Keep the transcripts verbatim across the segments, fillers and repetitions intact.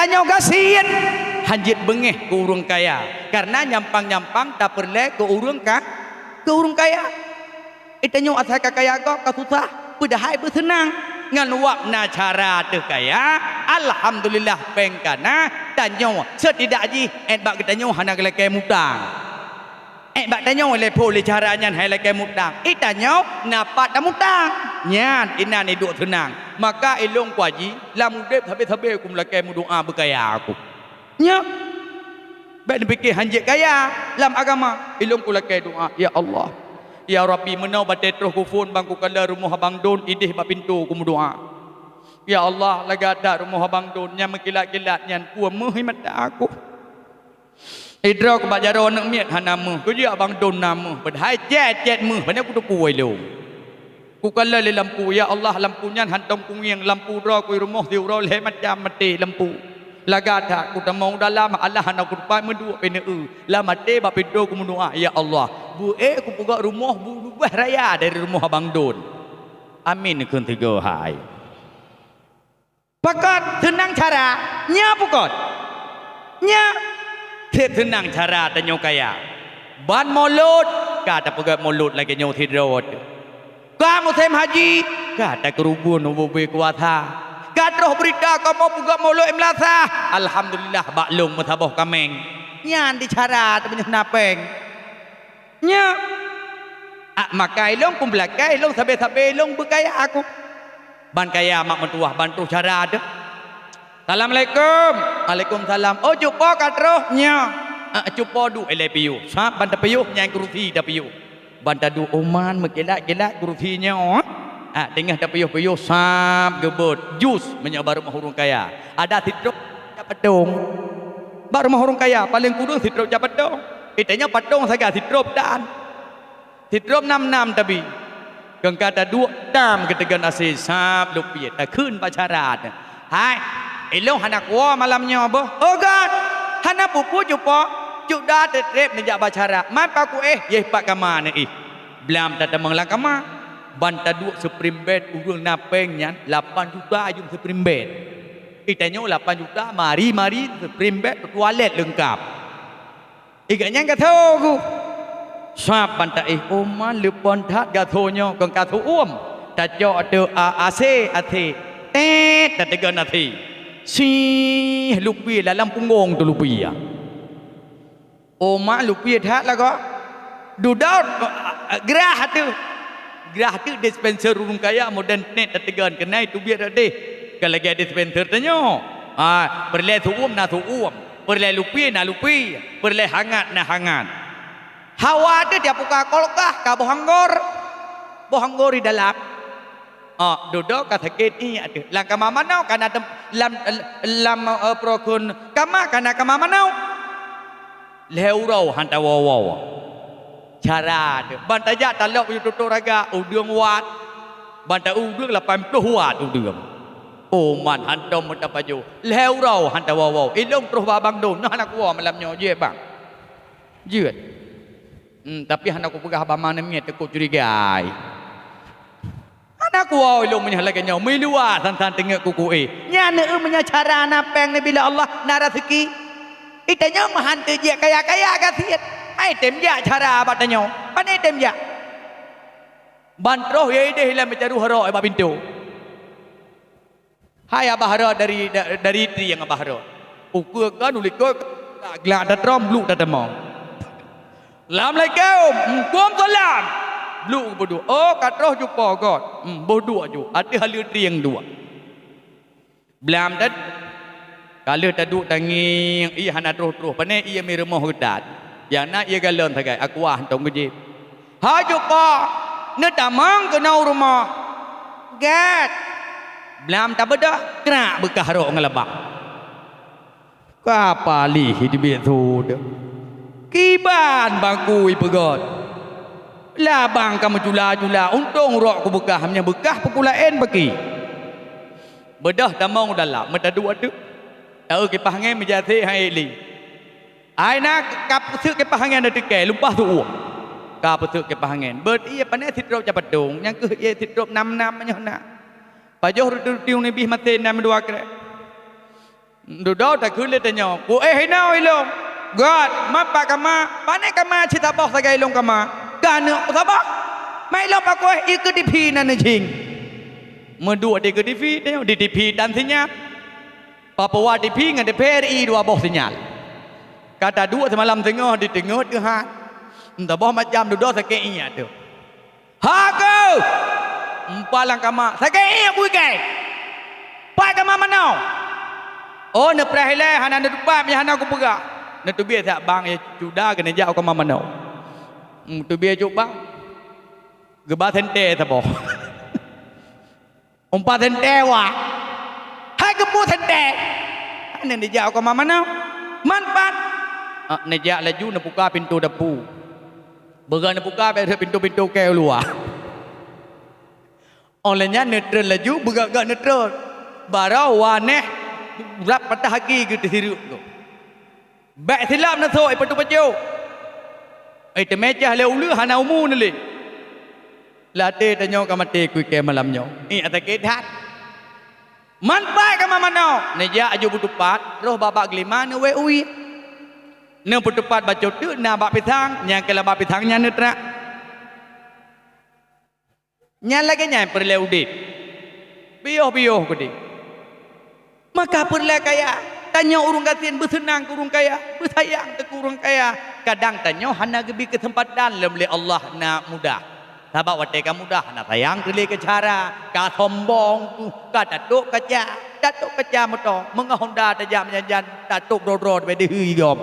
Tanyoe gasien, hanjeuet beungéh keu ureuëng kaya, kareuna nyampang-nyampang tapeureulée keu ureuëng ka, keu ureuëng kaya. Itanyoe asai ka kaya gob ka susah, peudahai beuseunang. Ngon wab na cara teuh kaya, alhamdulillah péng ka na, tanyoe seutidak jih ék bak geutanyoe hana geulakée mutang. Ék bak tanyoe lé phon lé cara nyan hai lakée mutang. Itanyoe na pat tamutang. Nyan inan iduek seunang. Maka ilong kuaji lam udeb sabe-sabe ku meulakée meudoa beukaya aku. Nyoe. Bék neupike hanjeuet kaya lam agama. Ilong kulakée doa, "Ya Allah, ya Rabbi, meunoe batée troh kuphon bang kukalon rumoh abang don ideh bak pintoe kumeudoa. Ya Allah, lagak that rumoh abang don nyang meukilat-kilat nyan peue meuh mata aku. Idroe kubak jaroe aneuk miet hana meuh, keujeuet abang don na meuh, padahai cét-cét meuh, pane kuteupeue ilong." Kukalon lé lampu, ya Allah, lampu nyan hantom kungieng, lampu droe kui rumoh siuroe lhée macam maté lampu. Lagak that kutamong u dalam, alah hana kutupat meuduek pineue, lam até bak pintoe kumeudoa, "Ya Allah, beu ék kupeugöt rumoh bu-, leubeh raya dari rumoh abang don." Amin kheun sigoe hai. Pakon seunang cara, nyoe pakon? Nyoe seb seunang cara tanyoe kaya. Ban mulod, ka tapeugöt mulod lagée nyoe sidroe teuh. Ka musém haji, ka takeurubun ubé-ubé kuasa. Ka troh beurita kamoe peugöt mulod meulasah, alhamdulillah bak lôn meusaboh kaméng. Nyan di cara teuh meunyoe na péng. Nyoe. Ah, maka ilong pun beulakée, ilong sabe-sabe ilong beukaya aku. Ban kaya mak meutuwah, ban troh cara teuh. "Assalamualaikum." "Waalaikumsalam." "Oh, cupo ka troh?" "Nyoe." Ah, cupo duek ilée piôh. Sab ban tapiôh nyang kurusi tapiôh. Ban taduek uman meukilat-kilat kurusi nyoe. Ah, teungoh tapiôh-piôh sab geubeuet jus meunyoe bak rumoh ureuëng kaya. Ada sidroe jak patong. Bak rumoh ureuëng kaya paléng kureueng sidroe jak patong. Itanyoe patong sagai sidroe tan. Sidroe nam-nam tabi. Keu ka taduek tam geuteugon asé sab lupiet takheun bak cara teuh. "Hai, ilong hana kuwoe malam nyoe boh." "Oh gét, hana peue-peue cupo. Cuk da treb-treb neujak bak cara. Man paku éh, yeh pat kama neuéh." Blam tatamong lam kama. Ban taduek spring bed ureuëng na péng nyan lapan juta jeuem spring bed. Itanyoe lapan juta mari-mari spring bed, toilet leungkap. Iga nyan gasoe ku. Sab ban taéh, "Oh man leupon that gasoe nyoe keu gasoe uem. Tacok ateueh a-, asé, asé. Tet, tateugon asé. Sih lupiet lam punggong teuh lupiet." Oh man lupiet that lagoe. Dudoe, grah teuh. Grah teuh dispenser ureuëng kaya modern net tateugon keunai teubiet rot deh. Ka lagée dispenser tanyoe. Ah, peureulée su uem na su uem. Peureulée lupi na lupi, peureulée hangat na hangat. Hawa teuh tiap uka kolkah ka boh anggor, boh anggor di dalam. Ah, dudoe ka sakét iék teuh. Lam kama manoe ka na tem-, lam, lam, eh, peurokon kama ka na kama manoe. Lhée uroe han tawoe-woe. Cara teuh. Ban tajak talok baju tutoe raga, udeueng wat. Ban ta udeueng lapan ploh wat udeueng. Oh man hantom meuta pajoh. Lhée uroe han tawoe-woe. Ilong troh bak abang don, nyoe hana kuwoe malam nyoe, jeuet bang. Jeuet. Hmm, tapi hana kupeugah bak ma namiet, takot curigai. Hana kuwoe ilong meunyoe lagée nyoe, meuiluwa san-san teungeut kuku éh. Nyan neueu meunyoe cara na péng neubi lé Allah, na raseuki. Itanyoe meuhan teujak kaya-kaya gasien. Hai tem jak cara bak tanyoe. Pane tem jak. Ban troh ya ideh ilée meucaru harok bak pintoe. Hai abah rot dari, da-, dari trieng abah rot. Ukeue kan ulikot glak datrom bluk tateumong. "Assalamualaikum." "Waalaikumsalam." Bluk beuduek. "Oh, ka troh cupo gét." Hmm, boh duek ju. Ateueh haleue trieng duek. Blam tad ka lheueh taduek tangieng, ie hana troh-troh. Pane ie mi rumoh geutat. Nyang na ie galon sagai, aqua hantom geujieb. "Ho cupo, neutamong keunoe u rumoh." "Gét." Blam tabeudôh, krak beukah rok ngon labang. Ka palih teubiet su deuh. Kiban bangku ipeugét. Labang ka meucula-cula, untông rok kubeukah, meunyoe beukah peukulaén baki. Beudôh tamong u dalam, meutaduek teuk. Taeu kipah angén meujasé hai ék lé. Ai na ka peuseuk kipah angén na teukée, lumpah su uem. Ka peuseuk kipah angén. Beuet ie pane sitrop capatong, nyang keuh ie sitrop nam-nam nyoe na. Pajoh ruti-ruti nibih maté nam dua krek. Dudoe takheun lé tanyoe, "Kuéh inoe ilôn." "Göt, man pat kama?" "Pané kama cit saboh sagai ilôn kama." "Ka neuk saboh?" "Man ilôn pat kuéh, ie keu T V na neujieng." Meuduek di keu T V, tanyoe di T V tan sinyal. Papeua T V ngon T V R I dua boh sinyal. Ka taduek seumalam teungoh di teungeut Tuhan. Saboh macam dudoe sakét ié teuh. "Hageuh!" Empat lam kama, "Sakét ié kuikai! Pat kama manoe?" "Oh, neupreh ilée, hana neuteupat, meuhana kupeugah." Neuteubiet sak bang, ya cuda keuneuk jak u kama manoe. Hmm, teubiet juk bang. Geuba sentée saboh. Umpat sentée wak. Hai geupeu sentée. Hana neujak u kama manoe. Man pat. Ah, neujak laju neubuka pintoe dapu. Beugöt neubuka bèk rhot pintoe-pintoe keu luwa. Óh lheueh nyan neutreun laju, beugöt-göt neutreun. Barô wanéh rab patah aki geuteusireuek tu. Bèk silap neusok, ipeutu-peucok. Eh, teumé cah lé uleue hana umu neulé. Lam até tanyoe ka maté kuikai malam nyoe. Ié sakét that. Man pat kama manoe, neujak aju beutupat, roh babak geulima neuwée uwie. Neupeuteupat bacut teuk na bak pisang, nyang keu lam bak pisang nyan neutrak. Nyan lagée nyan peureulée udeb. Piôh-piôh keudeh. Maka peureulée kaya, tanyoe ureuëng gasien beuseunang keu ureuëng kaya, beusayang keu ureuëng kaya. Kadang tanyoe hana geubri keuseumpatan lom lé Allah na mudah. Sabab watée ka mudah hana sayang teulee keu cara, ka sombong, ka tatok kaca, tatok kaca moto, meungoh honda tajak meujan-jan, tatok droe-droe bak deuhée gob.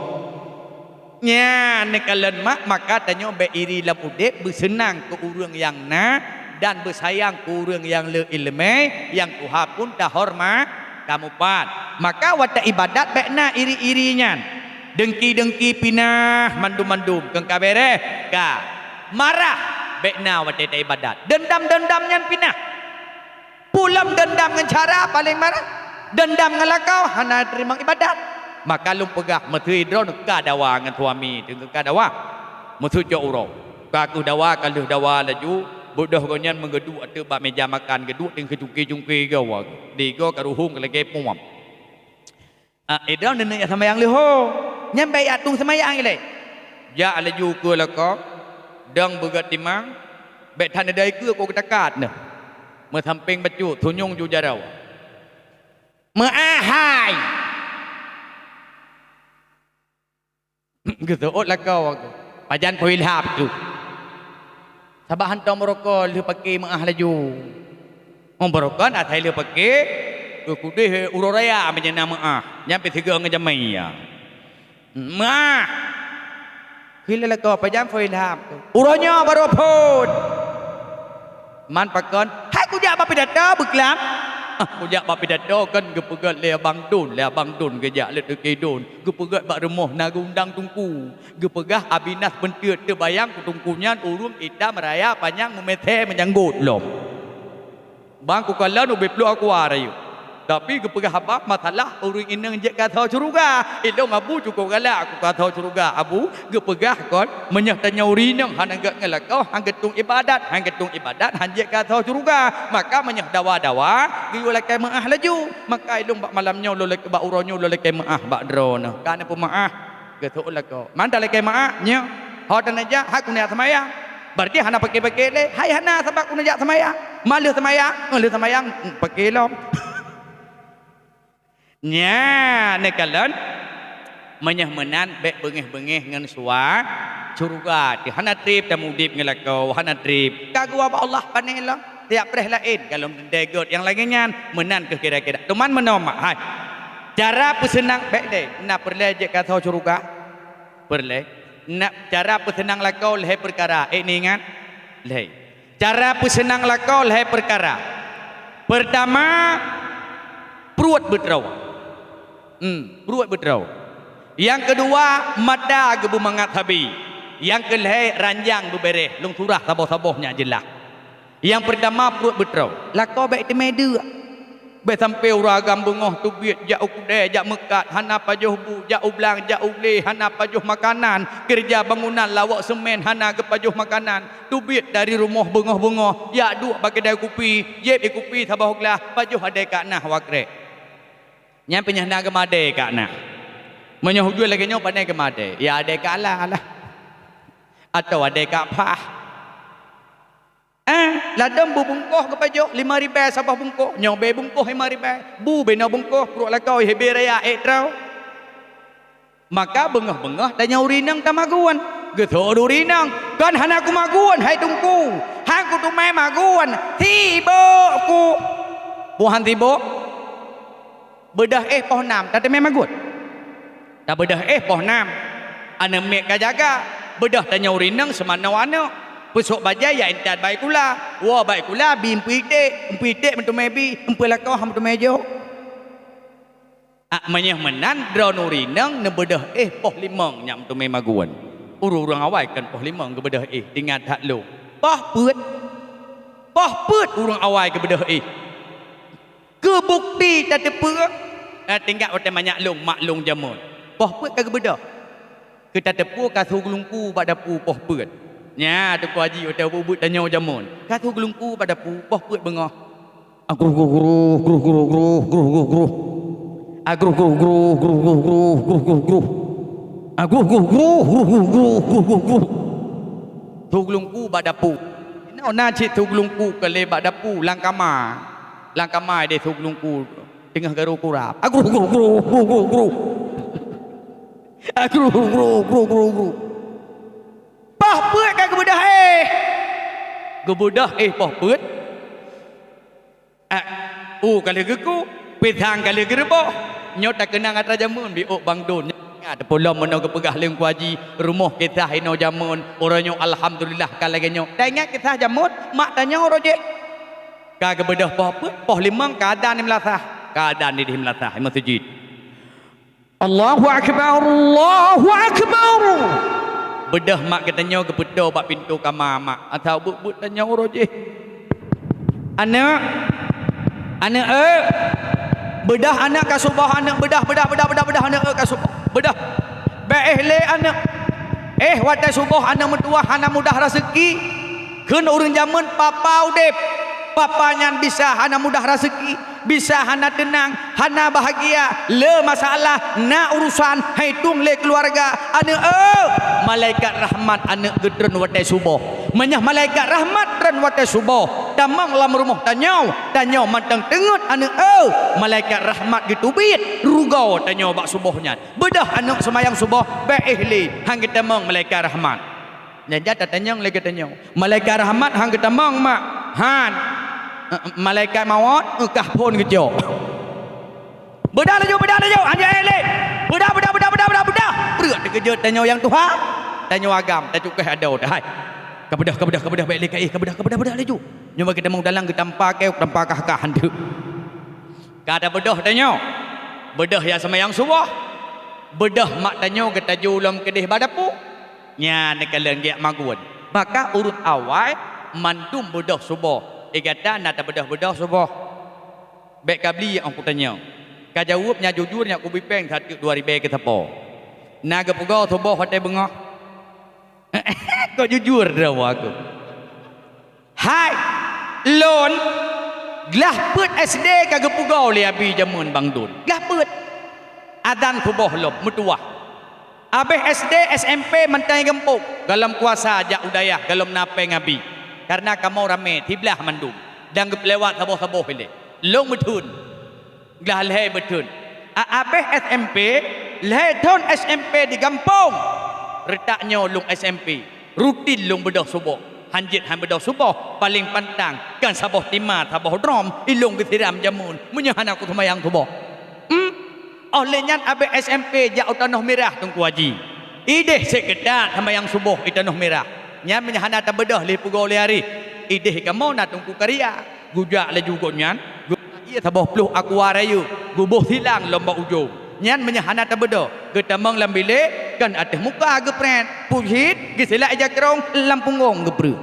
Nyan neukalon mak, maka tanyoe bék iri lam udeb, beuseunang keu ureuëng nyang na dan beusayang keu ureuëng nyang le iéleumé, nyang tuha pun tahoreumat. Kamupat. Maka watée iébadat bék na iri-iri nyan. Deungki-deungki pinah mandum-mandum, keu ka béréh, ka. Marah bék na watée taiébadat. Deundam-deundam nyan pinah. Peue lom deundam ngon cara paléng marah, deundam ngon lakoe hana teurimong iébadat. Maka lôn peugah, meuteui droeneuh ka dawa ngon suami, teungku ka dawa. Meuteui cok uroe. Ka kheueh dawa, ka lheueh dawa laju, beudôh gobnyan meugeuduek ateueh bak méja makan, geuduek teungku cungké-cungké gawa. Di goe ka ruhueng ka lagée puam. Ah, eh, droeneuh neujak seumayang leuho. Nyan bék jak tueng seumayang ilée. Jak laju keu lakoe, dong beugét timang, bék that neudai keue kok geutakat neuh. Meusampéng bacut, sunyueng ju jaroe. Meu'ah hai! Geuseuôt lakoe, pajan peuilham tu. Sabab hantom rukon lheueh paké meu'ah laju. Meubeurokan asai lheueh paké, keu kudeh uroe raya meunyoe na meu'ah, nyan pih sigoe ngon jamé ya. Meu'ah! Kheun lé lakoe, pajan phôn ilham tu. Uroe nyoe barô phôn! Man pakon, hai kujak bak pidato beuklam. Ah, kujak bak pidato kan geupeugét lé abang dun, lé abang dun geujak lé teuké dun. Geupeugét bak rumoh na geuundang teungku. Geupeugah Abinas beunteuk teubayang keu teungku nyan ureuëng itam raya panyang meumeusé meujanggot lom. Bang kukalon ubé pluek akuwa rayeuk. Tapi geupeugah haba masalah ureuëng inong jeuet keu asoe syeuruga. Ilong abu cukôp galak keu asoe syeuruga. Abu geupeugah kon, meunyoe tanyoe ureuëng inong hana gét ngon lakoe, han geutueng iébadat, han geutueng iébadat, han jeuet keu asoe syeuruga. Maka meunyoe dawa-dawa, geuyue lakée meu'ah laju. Maka ilong bak malam nyoe lôn lakée, bak uroe nyoe lôn lakée meu'ah bak droeneuh. Ka na peumeu'ah. Geuseuôt lakoe. Man talakée meu'ah, nyoe. Ho taneujak, hai keuneuk seumayang. Berarti hana paké-paké lé. Hai hana sabab keuneuk jak seumayang. Man lheueh seumayang, eh, lheueh seumayang, hmm, paké lom. Nyan, neukalon. Meunyoe meunan, bék beungéh-beungéh ngon sua-, syeuruga. Hana treb tameuudeb ngon lakoe, hana treb. Ka geuwoe bak Allah pané lom. Tiep preh laén, golom teuntée gét nyang lagée nyan, meunan kheueh kira-kira. Teuma meunoe mak, hai. Cara peuseunang bék lé, na peureulée jeuet keu asoe syeuruga? Peureulée. Na cara peuseunang lakoe lhée peukara, ék neuingat? Lhée. Cara peuseunang lakoe lhée peukara. Peurtama, pruet beudroe. Hmm, pruet beudroe. Nyang keudua, mata geubeumangat sabe. Nyang keulhée, ranjang beubéréh, lôn surah saboh-saboh nyang jeulaih. Nyang peurtama, pruet beudroe. Lakoe bék teumé deuk. Bék sampoe ureuëng agam beungoh teubiet jak u keudée, jak meukat, hana pajoh bu, jak u blang, jak u glé, hana pajoh makanan, keureuja bangunan, lawok seumén, hana geupajoh makanan, teubiet dari rumoh beungoh-beungoh, jak duek bak keudée kupi, jieb ié kupi saboh glah, pajoh adée ka na wakrek. Nyan pih nyan na geumadé kak na. Meunyoe ujeuen lagée nyoe pandai geumadé, ya adé kak alah-alah. Atawa adé kak pah. Eh, ladôm bu bungkôh geupajoh lima ribée saboh bungkôh, nyoe bé bungkôh lima ribée. Bu binoe bungkôh, pruet lakoe hebe raya ék troe. Maka beungoh-beungoh tanyoe ureueng inong tamagun. Geutôk ureueng inong, "Kon hana kumagun, hai Teungku. Han kuteumé magun. Sibok ku." Peue han sibok? Beudôh éh poh nam, tateumé magun. Tabeudôh éh poh nam. Aneuk miet ka jaga. Beudôh tanyoe ureueng inong seumanoe aneuk. Peusok bajée ya intat baikula. Woe baikula bi eumpeue iték, eumpeue iték meuteumé bi, eumpeue lakoe han meuteumé jok. Ak meunyoe meunan droeneuh ureueng inong neubeudôh éh poh limong nyak meuteumé magun. Ureueng-ureueng awai kon poh limong geubeudôh éh, ingat that lôn. Poh peuet. Poh peuet ureueng awai geubeudôh éh. Keu bukeuti tateupeue, eh, tinggai watée manyak lôn, mak lôn jameun. Poh peuet ka geubeudôh. Keu tateupeue ka su geulungku bak dapu poh peuet. Nya, Teungku Haji watée buet-buet tanyoe jameun. Ka su geulungku bak dapu poh peuet beungoh. Agruh gruh gruh, gruh gruh gruh, gruh gruh gruh. Agruh gruh gruh, gruh gruh gruh, gruh gruh gruh. Agruh gruh gruh, gruh gruh gruh, gruh gruh gruh. Su geulungku bak dapu. Inoe na cit su geulungku keu lé bak dapu lam kama. Lam kama ideh su geulungku teungoh garu kurab. Agruh gruh gruh, gruh gruh gruh. Agruh gruh gruh, gruh gruh gruh. Poh peuet ka geubeudôh éh. Geubeudôh éh poh peuet. Eh, u ka lheueh geuku, pisang ka lheueh geureuboh. Nyoe takeunang atra jameun bi ôk Bang Don. Ingat, teupeu lom meunoe geupeugah lé Teungku Haji, rumoh kisah inoe jameun, uroe nyoe alhamdulillah ka lagée nyoe. Taingat kisah jameun, mak tanyoe roh jih. Ka geubeudôh poh peuet, poh limong ka adan di meulasah. Ka adan di, di meulasah, di meuseujid. Allahu akbar, Allahu akbar. Beudôh mak geutanyoe geupeutoe bak pintoe kama mak. Asai buet-buet tanyoe uroe jih. Aneuk, aneuk eu, beudôh aneuk ka suboh aneuk, beudôh, beudôh, beudôh, beudôh, beudôh aneuk eu ka suboh. Beudôh. Bék éh lé aneuk. Éh watée suboh aneuk meutuwah hana mudah raseuki. Kheun ureuëng jameun papa udeb. Papa nyan bisa hana mudah raseuki. Bisa hana teunang, hana bahagia, le masalah, na urusan, hai tueng lé keuluwarga. Aneuk eu, malaikat rahmat aneuk geutreun watée suboh. Meunyoe malaikat rahmat treun watée suboh, tamong lam rumoh tanyoe, tanyoe mantong teungeut aneuk eu, malaikat rahmat geuteubiet rugoe tanyoe bak suboh nyan. Beudôh aneuk seumayang suboh, bék éh lé, han geutamong malaikat rahmat. Nyan jak tatanyong lé geutanyoe, malaikat rahmat han geutamong mak? Han. Eh, malaikat mawöt, eh, kah phon geucok. Beudôh laju, beudôh laju, han jak éh lé. Beudôh, beudôh, beudôh. Breuek teukeujot tanyoe nyang tuha. Tanyoe agam, tacukéh adoe, hai. Ka beudôh, ka beudôh, ka beudôh, bék lé ka éh, ka beudôh, ka beudôh, beudôh laju. Nyoe bak geutamong dalang geutampa keu, geutampa kah-kah hanteuk. Ka tabeudôh tanyoe. Beudôh nyang seumayang suboh. Beudôh mak tanyoe geutaju lom keudeh bak dapu. Nyan neukalon gét magun. Maka ureuëng awai mandum beudôh suboh. Eh, gata na tabeudôh-beudôh suboh? Bék ka bli ôh kutanyong. Ka jaweueb nyang jujur nyang kubri péng sateuk dua ribée keu sapo. Na geupeugoe suboh watée beungoh? Kok jujur droe aku? Hai, lôn, glah peuet S D ka geupeugoe lé abi jameun Bang Dun. Glah peuet. Adan suboh lom, meutuwah. Abéh S D, S M P mantong gampông, gohlom kuasa jak u dayah, gohlom na péng abi. Kareuna kamoe ramé, siblah mandum, dan geupeulewat saboh-saboh ilée. Lôn meutheun. Glah lhée beutheun. A, abéh S M P, lhée thon S M P di gampông. Reutak nyoe lôn S M P. Rutin lôn beudôh suboh. Hanjeuet han beudôh suboh, paleng pantang, kan saboh tima, saboh drom, ilôn geusiram jameun, meunyoe hana kuseumayang suboh. Hmm? Óh lheueh nyan abéh S M P jak u Tanoh Mirah Teungku Haji. Ideh sép keutat seumayang suboh i Tanoh Mirah. Nyan meunyoe hana tabeudôh lé peugoe lé aré. Ideh kamoe na Teungku Karya. Geujak laju gobnyan, geupeuna ie saboh ploh aqua rayeuk, geuboh silang lom bak ujong. Nyan meunyoe hana tabeudôh, geutamong lam bilék, kon ateueh muka geuprét, pucit, geusilak ija krông, lam punggong geupreuek.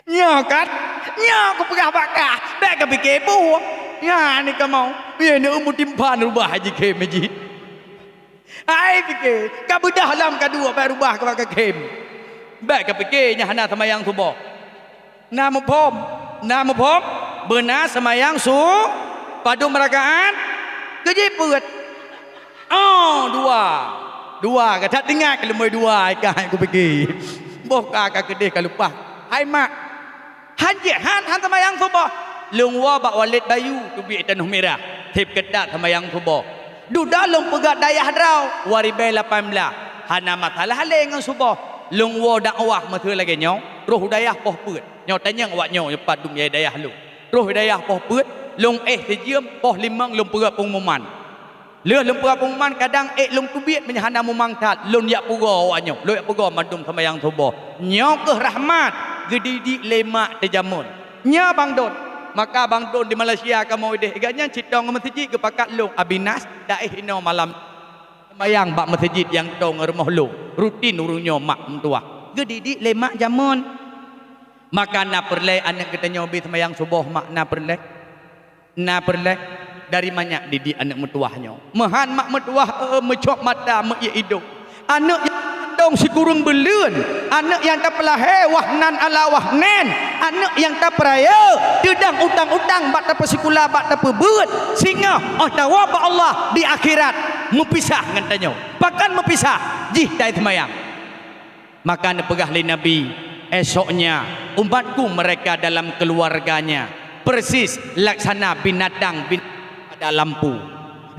Nyoe kan? Nyoe kupeugah bak kah, bék kapike buet. Nyan kamoe, ie neueu meutimpan rubah jikhem jih. Hai pike, ka beudôh lom ka duek, bék rubah keu bak kakhem. Bék kapike nyan hana seumayang suboh. Na muphom? Na muphom? Beuna seumayang su-, Padum rakaat? Keu jih peuet. Oh, dua. Dua, ka that ingat keu leumoi dua, ka kupike. Boh ka, ka keudeh ka lumpah. Hai mak, han jeuet han, han seumayang suboh. Lôn woe bak Walid Bayu, teubiet Tanoh Mirah. Seb keutat seumayang suboh. Dudoe lôn peugah dayah droe, dua ribèe lapan blah. Hana masalah lé ngon suboh. Lôn woe dakwah meuseu lagèe nyoe, troh dayah poh peuet. Nyoe tanyong awak nyoe, nyoe padum yai dayah lôn. Troh dayah poh peuet, lôn éh sijeuem, poh limong lôn peugah peungumuman. Lheueh lôn peugah peungumuman, kadang ék lôn teubiet meunyoe hana mumang that, lôn jak pugoe awak nyoe, lôn jak pugoe mandum seumayang suboh. Nyoe kheueh rahmat geudidik lé mak teuh jameun. Nyoe Bang Don, maka Bang Don di Malaysia kamoe ideh, gobnyan cit tong meuseujid geupakat lôn, Abi Nas, taéh inoe malam. Seumayang bak meuseujid nyang tong rumoh lôn, rutin ureueng nyoe mak meutuwah. Geudidik lé mak jameun. Maka na peureulèe aneuk geutanyoe bi seumayang suboh mak, na peureulèe. Na peureulèe dari manyak didik aneuk meutuwah nyoe. Meuhan mak meutuwah, eh, meucok mata, meuiek idong. Aneuk nyang dong sikureueng buleuen, aneuk nyang tapeulahé wah nan ala wah nèn, aneuk nyang tapeurayeuk, teudong utang-utang bak tapeusikula, bak tapeubeuet, singoh 'oh tawoe bak Allah di akhirat meupisah ngon tanyoe. Pakon meupisah? Jih tai seumayang. Maka neupeugah lé Nabi, "Esoknya, umatku mereka dalam keluarganya persis laksana binatang bin-, pada lampu."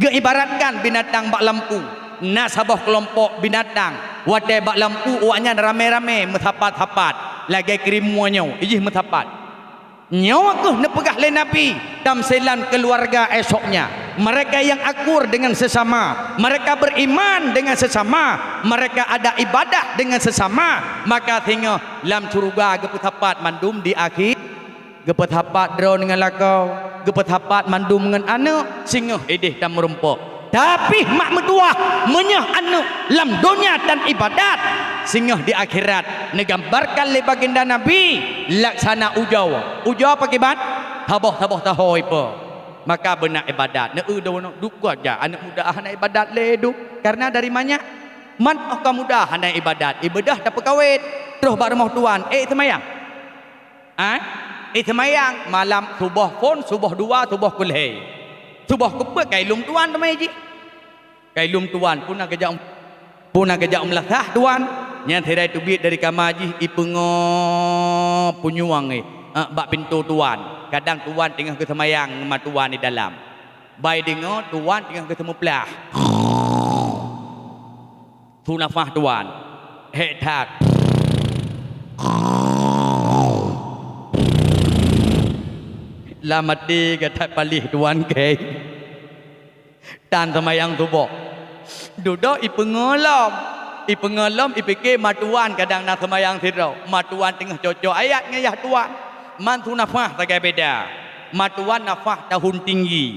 Geuibaratkan binatang bak lampu. Na saboh keulompok binatang, watèe bak lampu awaknyan ramé-ramé meusapat-sapat, lagèe keurimua nyoe, ijih meusapat. Nyoe kheueh neupeugah lé Nabi, tamsilan keuluwarga esoknya. Mereka yang akur dengan sesama, mereka beriman dengan sesama, mereka ada ibadah dengan sesama, maka singoh lam syeuruga geupeusapat mandum di akhi-, geupeusapat droe ngon lakoe, geupeusapat mandum ngon aneuk, singoh ideh tameurumpok. Tapi mak meutuwah, meunyoe aneuk lam donya tan ibadat, singoh di akhirat, neugambarkan lé baginda Nabi laksana ujoe. Ujoe pakiban? Saboh-saboh taho ipo. Maka beuna ibadat. Neu-eu dua neu-, duka ja aneuk muda hana ibadat lé duek. Karena dari manyak, man oh ka muda hana ibadat, ibadah tapeukawét, troh bak rumoh tuan, ék seumayang. Ah, eh, seumayang malam suboh phon, suboh dua, suboh kulhée. Suboh keupeuet ka ilum tuan teumé jih. Ka ilum tuan, puna geujak, puna geujak u meulasah tuan. Nyan sira teubiet dari kama jih ipeungo punyueng, eh, bak pintoe tuan. Kadang tuan teungoh geuseumayang ngon ma tuan di dalam. Bai deungoe tuan teungoh geuseumeuplah. Su nafah tuan. Hék that. Lam até gata paléh tuan kei. Tan seumayang suboh. Dudoe ipeungeulom. Ipeungeulom ipike ma tuan kadang na seumayang sidroe. Ma tuan teungoh cocok ayat ngon yah tuan. Man su nafah sagai beda. Ma tuan nafah tahun tinggi.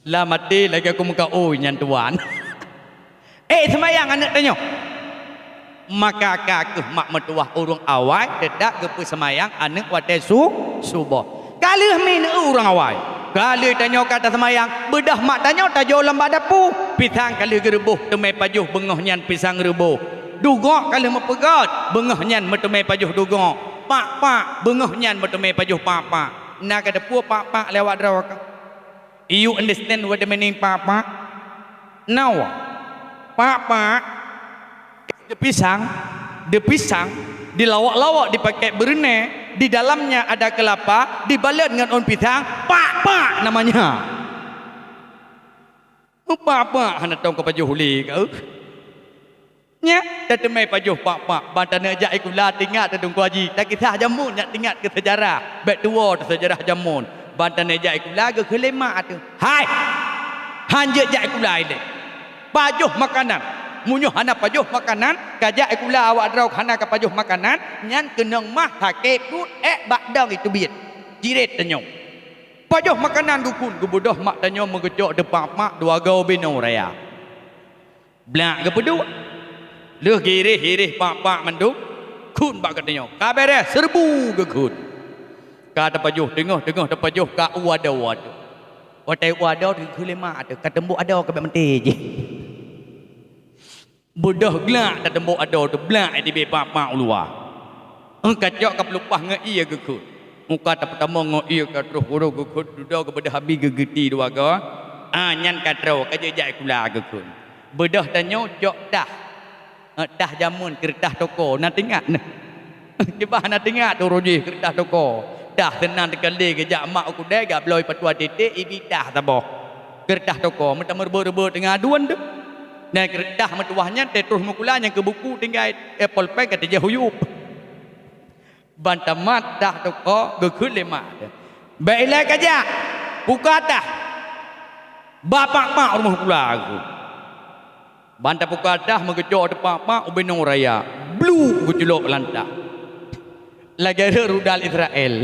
Lam até lagée aku meukaôi nyan tuan. Eh, seumayang aneuk tanyoe. Maka ka keuh mak meutuwah ureuëng awai teutap geupeuseumayang aneuk watée su-, suboh. Ka lheueh mi neu ureuëng awai. Ka lheueh tanyoe ka taseumayang, beudôh mak tanyoe tajok lam bak dapu. Pisang ka lheueh geureuboh teumé pajoh beungoh nyan pisang reubôh. Dugok ka lheueh meupeugét, beungoh nyan meuteumé pajoh dugok. Pak-pak, beungoh nyan meuteumé pajoh pak-pak. Na ka teupeue pak-pak lé awak droe ka? You understand what the meaning pak-pak? Now, pak-pak, the pisang, the pisang, di lawak-lawak dipakai beureuné, di dalamnya ada kelapa, dibalut ngon ôn pisang, pak-pak namanya. Pak-pak hana tong ka pajoh ulée ka. Nyak, tateumé pajoh pak-pak, ban taneuk jak sikula tingat teudungku haji, takisah jameun nyak tingat keu seujarah, bék tuwoe teuh seujarah jameun, ban taneuk jak sikula geukheun lé mak teuh, "Hai! Han jeuet jak sikula ilée! Pajoh makanan! Meunyoe hana pajoh makanan, ka jak sikula awak droe hana ka pajoh makanan, nyan keunong mah sakét pruet ék bak dong iteubiet, jiret tanyoe." Pajoh makanan dukun geubeudôh mak tanyoe meugeucok deupak-pak dua goe binoe raya. Blak geupeuduek. Lheueh geureh-ireh pak-pak mandum, kheun bak geutanyoe, "Ka beres, seureubu geukheun." Ka tapajoh teungoh-teungoh tapajoh ka u adoe teuh. Watée u adoe teuh geukheun lé mak teuh, ka teumbok adoe ka bék maté jih. Beudôh glak tateumbok adoe teuh, blak tibée pak-pak u luwa. Ka cok ka peulupah ngon ie geukhon. Muka tapeutamong ngon ie ka troh uroe geukhon dudoe geubeudôh abi geugeuti dua goe. Ah, nyan ka troh ka jijak sikula geukhon. Beudôh tanyoe cok tah. Eh, tah jameun, keureutah toko, na teuingat nah. Kiban na teuingat uroe jih keureutah toko. Tah seunan teukalé geujak mak u keudè gabloe patuha titik ibi tah saboh. Keureutah toko meutameureubeu-reubeu teungoh aduen teuh. Nah, keureutah meutuwah nyan teutroh meukula nyang keu buku tinggai, eh, polpeng ka teujeuh uyueb. Ban tamat tah toko geukheun lé mak teuh, "Bèk ilèe kajak, puka tah, ba pak-pak rumoh kula," geukheun. Ban tapuka tah meugeucok teupak-pak ubé nong raya, blu geuculok lam tah. Lagèe rhot rudal Israel.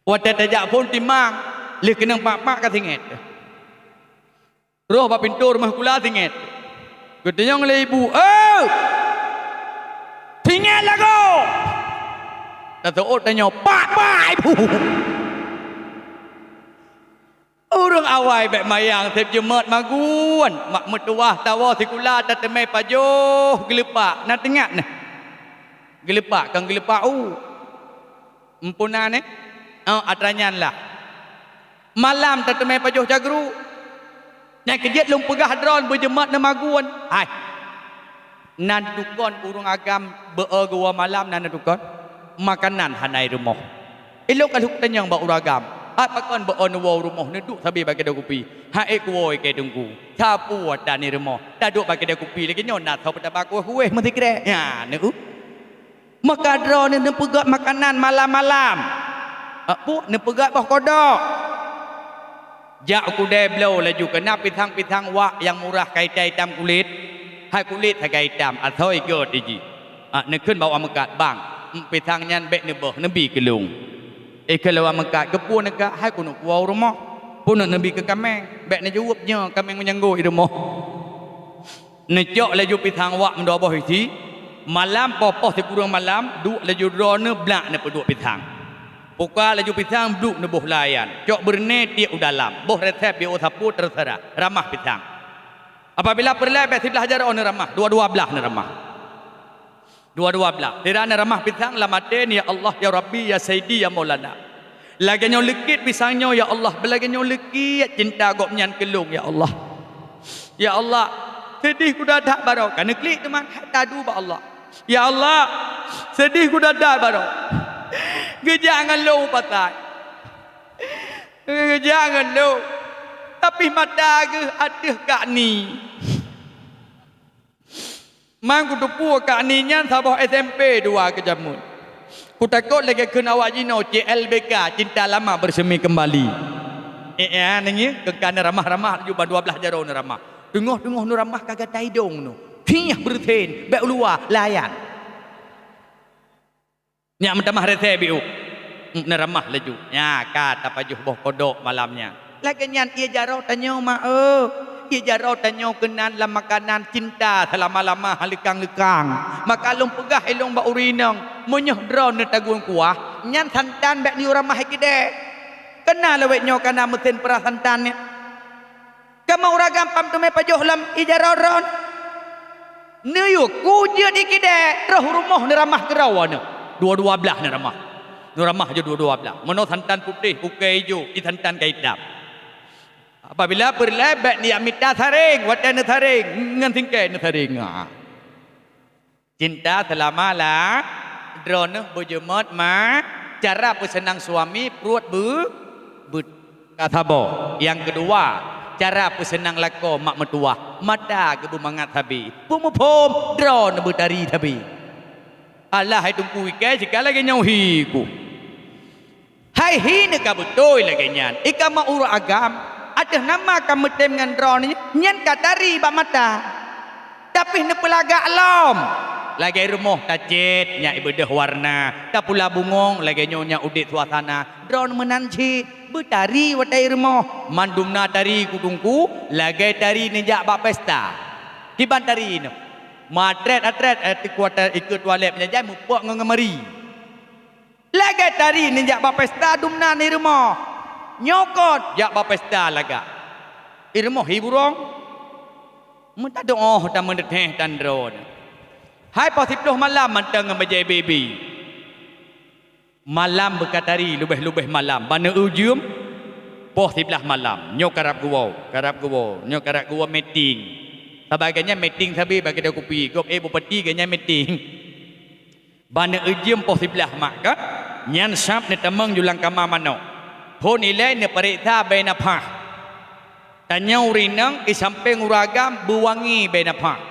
Watèe tajak phôn timang, lheueh keunong pak-pak ka singèt. Rôh bak pintoe rumoh kula singèt. Geutanyong lé ibu, "Eh! Singèt lagoe!" Taseuôt tanyoe, "Pak, pak, ibu!" Ureueng awai bèk mayang sép jeumat magun, mak meutuwah tawoe sikula tateumé pajoh geuleupak, na teuingat nah. Geuleupak kon geuleupak u. Empu na neh? Oh, atra nyan lah. Malam tateumé pajoh cagru. Nyang keujeuet lôn peugah droen beujeumat neumagun. Hai. Na neudukon ureueng agam beu-o geuwoe malam na neudukon. Makanan hana i rumoh. Ilôn ka lheueh tanyong bak ureueng agam. Hai pakon beu-o neuwoe u rumoh neuduek sabe bak keude kupi. Hai kuwoe keu teungku. Sapeue ata ni rumoh. Taduek bak keude kupi lagèe nyoe na soe peutaba kuweh-kuweh meusikrek. Nya, neu. Maka droeneuh neupeugöt makanan malam-malam. Ah, pu, neupeugöt boh kodok. Jak u keudè bloe laju keu na pisang-pisang wak nyang murah ka itam-itam kulét. Hai kulét sagai itam, asoe göt jih. Ah, neukheun bak awak meukat, "Bang, em, pisang nyan bèk neuböh, neubi keu lôn." Ikheun lé awak meukat, "Keupeue neukat?" "Hai keuneuk kuwoe u rumoh." "Peue neubi keu kaméng?" "Bèk neujaweueb nyoe, kaméng meunyanggôi i rumoh." Neucok laju pisang wak meudua boh isi, malam poh-poh sikureueng malam, duek laju droeneuh blak neupeuduek pisang. Puka laju pisang bluek neuboh layan, cok beureuné tiek u dalam, boh resep B O sapeue teuseurah, ramah pisang. Apabila peureulèe bèk siblah jaroe neuramah, dua-dua blah neuramah. Dua-dua blah. Sira neuramah pisang lam até, "Ya Allah, ya Rabbi, ya Sayyidi, ya Maulana." Lagèe nyoe leukét pisang nyoe, "Ya Allah, beulagèe nyoe leukét cinta gobnyan keu lôn, ya Allah. Ya Allah, seudeh kudat-dat baroe." Ka neuklik teuma, hai tadu bak Allah. "Ya Allah, seudeh kudat-dat baroe. Geujak ngon lôn u pasai. Geujak ngon lôn. Tapi mata geuh ateueh kak ni." Man kuteupue kak ni nyan saboh S M P dua keu jameun. Kutakot lagèe kheun awak jinoe C L B K, cinta lama bersemi kembali. Eh, eh, nyan ngieng, keu ka neuramah-ramah laju ban dua blah jaroe neuramah. Teungoh-teungoh neuramah ka gata idong nyoe. Hieh beureusen, bèk u luwa, layan. Nyak meutamah resep biôh. Neuramah laju. Nya ka tapajoh boh kodok malam nyan. Lagèe nyan ie jaroe tanyoe, ma, eu. Ie jaroe tanyoe keunan lam makanan cinta seulama-lama haleukang-leukang. Maka lôn peugah ilôn bak ureueng inong, meunyoe droeneuh tagun kuah, nyan santan bèk neuyue ramah i keudè. Keuna lawét nyoe kana meusen peurah santan nyan. Kamoe ureueng agam pam teumé pajoh lam ie jaroe droeneuh. Neuyue kujeuet i keudè, troh u rumoh neuramah keudroe neuh. Dua-dua blah neuramah. Neuramah jeuet dua-dua blah. Meunoe santan putéh, ukèe ijo, ie santan ka itam. Apabila peureulèe bèk neujak mita saréng, watèe neusaréng, ngon singkèe neusaréng. Ha. Cinta seulama la-, droeneuh beujeumat ma, cara peuseunang suami pruet beu-, beu-, ka saboh. Nyang keudua, cara peuseunang lakoe mak meutuwah, mata geubeumangat sabe. Peue muphom, droeneuh beutari sabe. Alah hai Teungku Ikei, sika lagèe nyoe hi ku. Hai hi neuh ka beutôi lagèe nyan. I kamoe ureueng agam, ateueh nama ka meutem ngon droeneuh nyan ka tari bak mata. Tapi neupeulagak lom. Lagèe rumoh tacèt nyak ibeudôh warna, tapula bungong lagèe nyoe nyak udép suasana. Droeneuh meunan cit beutari watèe i rumoh. Mandum na tari ku Teungku, lagèe tari neujak bak pesta. Kiban tari neuh. Meuatrét-atrét, eh, tikuata-, ikeue tualét meunyajan mupok ngon ngeumari. Lagèe tari neujak bak pesta dumnan i rumoh. Nyoe kon jak bak pesta lagak. I rumoh hi burông. Meutadong oh tameuneuteh tan droeneuh. Hai poh siploh malam mantong ngon bajée baby. Malam beukatari leubeh-leubeh malam, bak neueu jeuem poh siblaih malam. Nyoe karab geuwoe, karab geuwoe, nyoe karab geuwoe meeting. Saban geuh nyan meeting sabe bak keudè kupi, gob éh bupati geuh nyan meeting. Bak neueu jeuem poh siblaih mak kan, nyan sab neutamong ju lam kama manok. Phon ilée neupareksa bée nafah. Tanyoe ureueng inong di sampéng ureueng agam beuwangi bée nafah.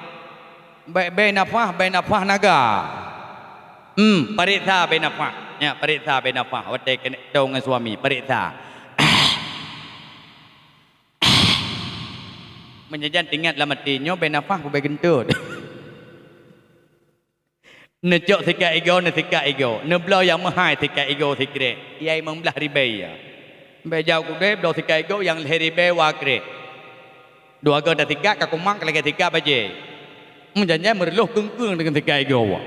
Bée, bée nafah, bée nafah naga. Hmm, pareksa bée nafah. Nyan, pareksa bée nafah watée keuneuk toe ngon suami, pareksa. Meunyoe jan teuingat lam até, nyoe bée nafah peue bée geuntot. Neucok sikat igoe, neusikat igoe. Neubloe nyang meuhai sikat igoe sikrek. Yai limong blaih ribée ya. Bée jaweub kudée bloe sikat igoe nyang lhée ribée wa krek. Dua goe tasikat ka kumang ka lagée sikat bajée. Meujan-jan meureuloh keung-keung deungon sikat igoe.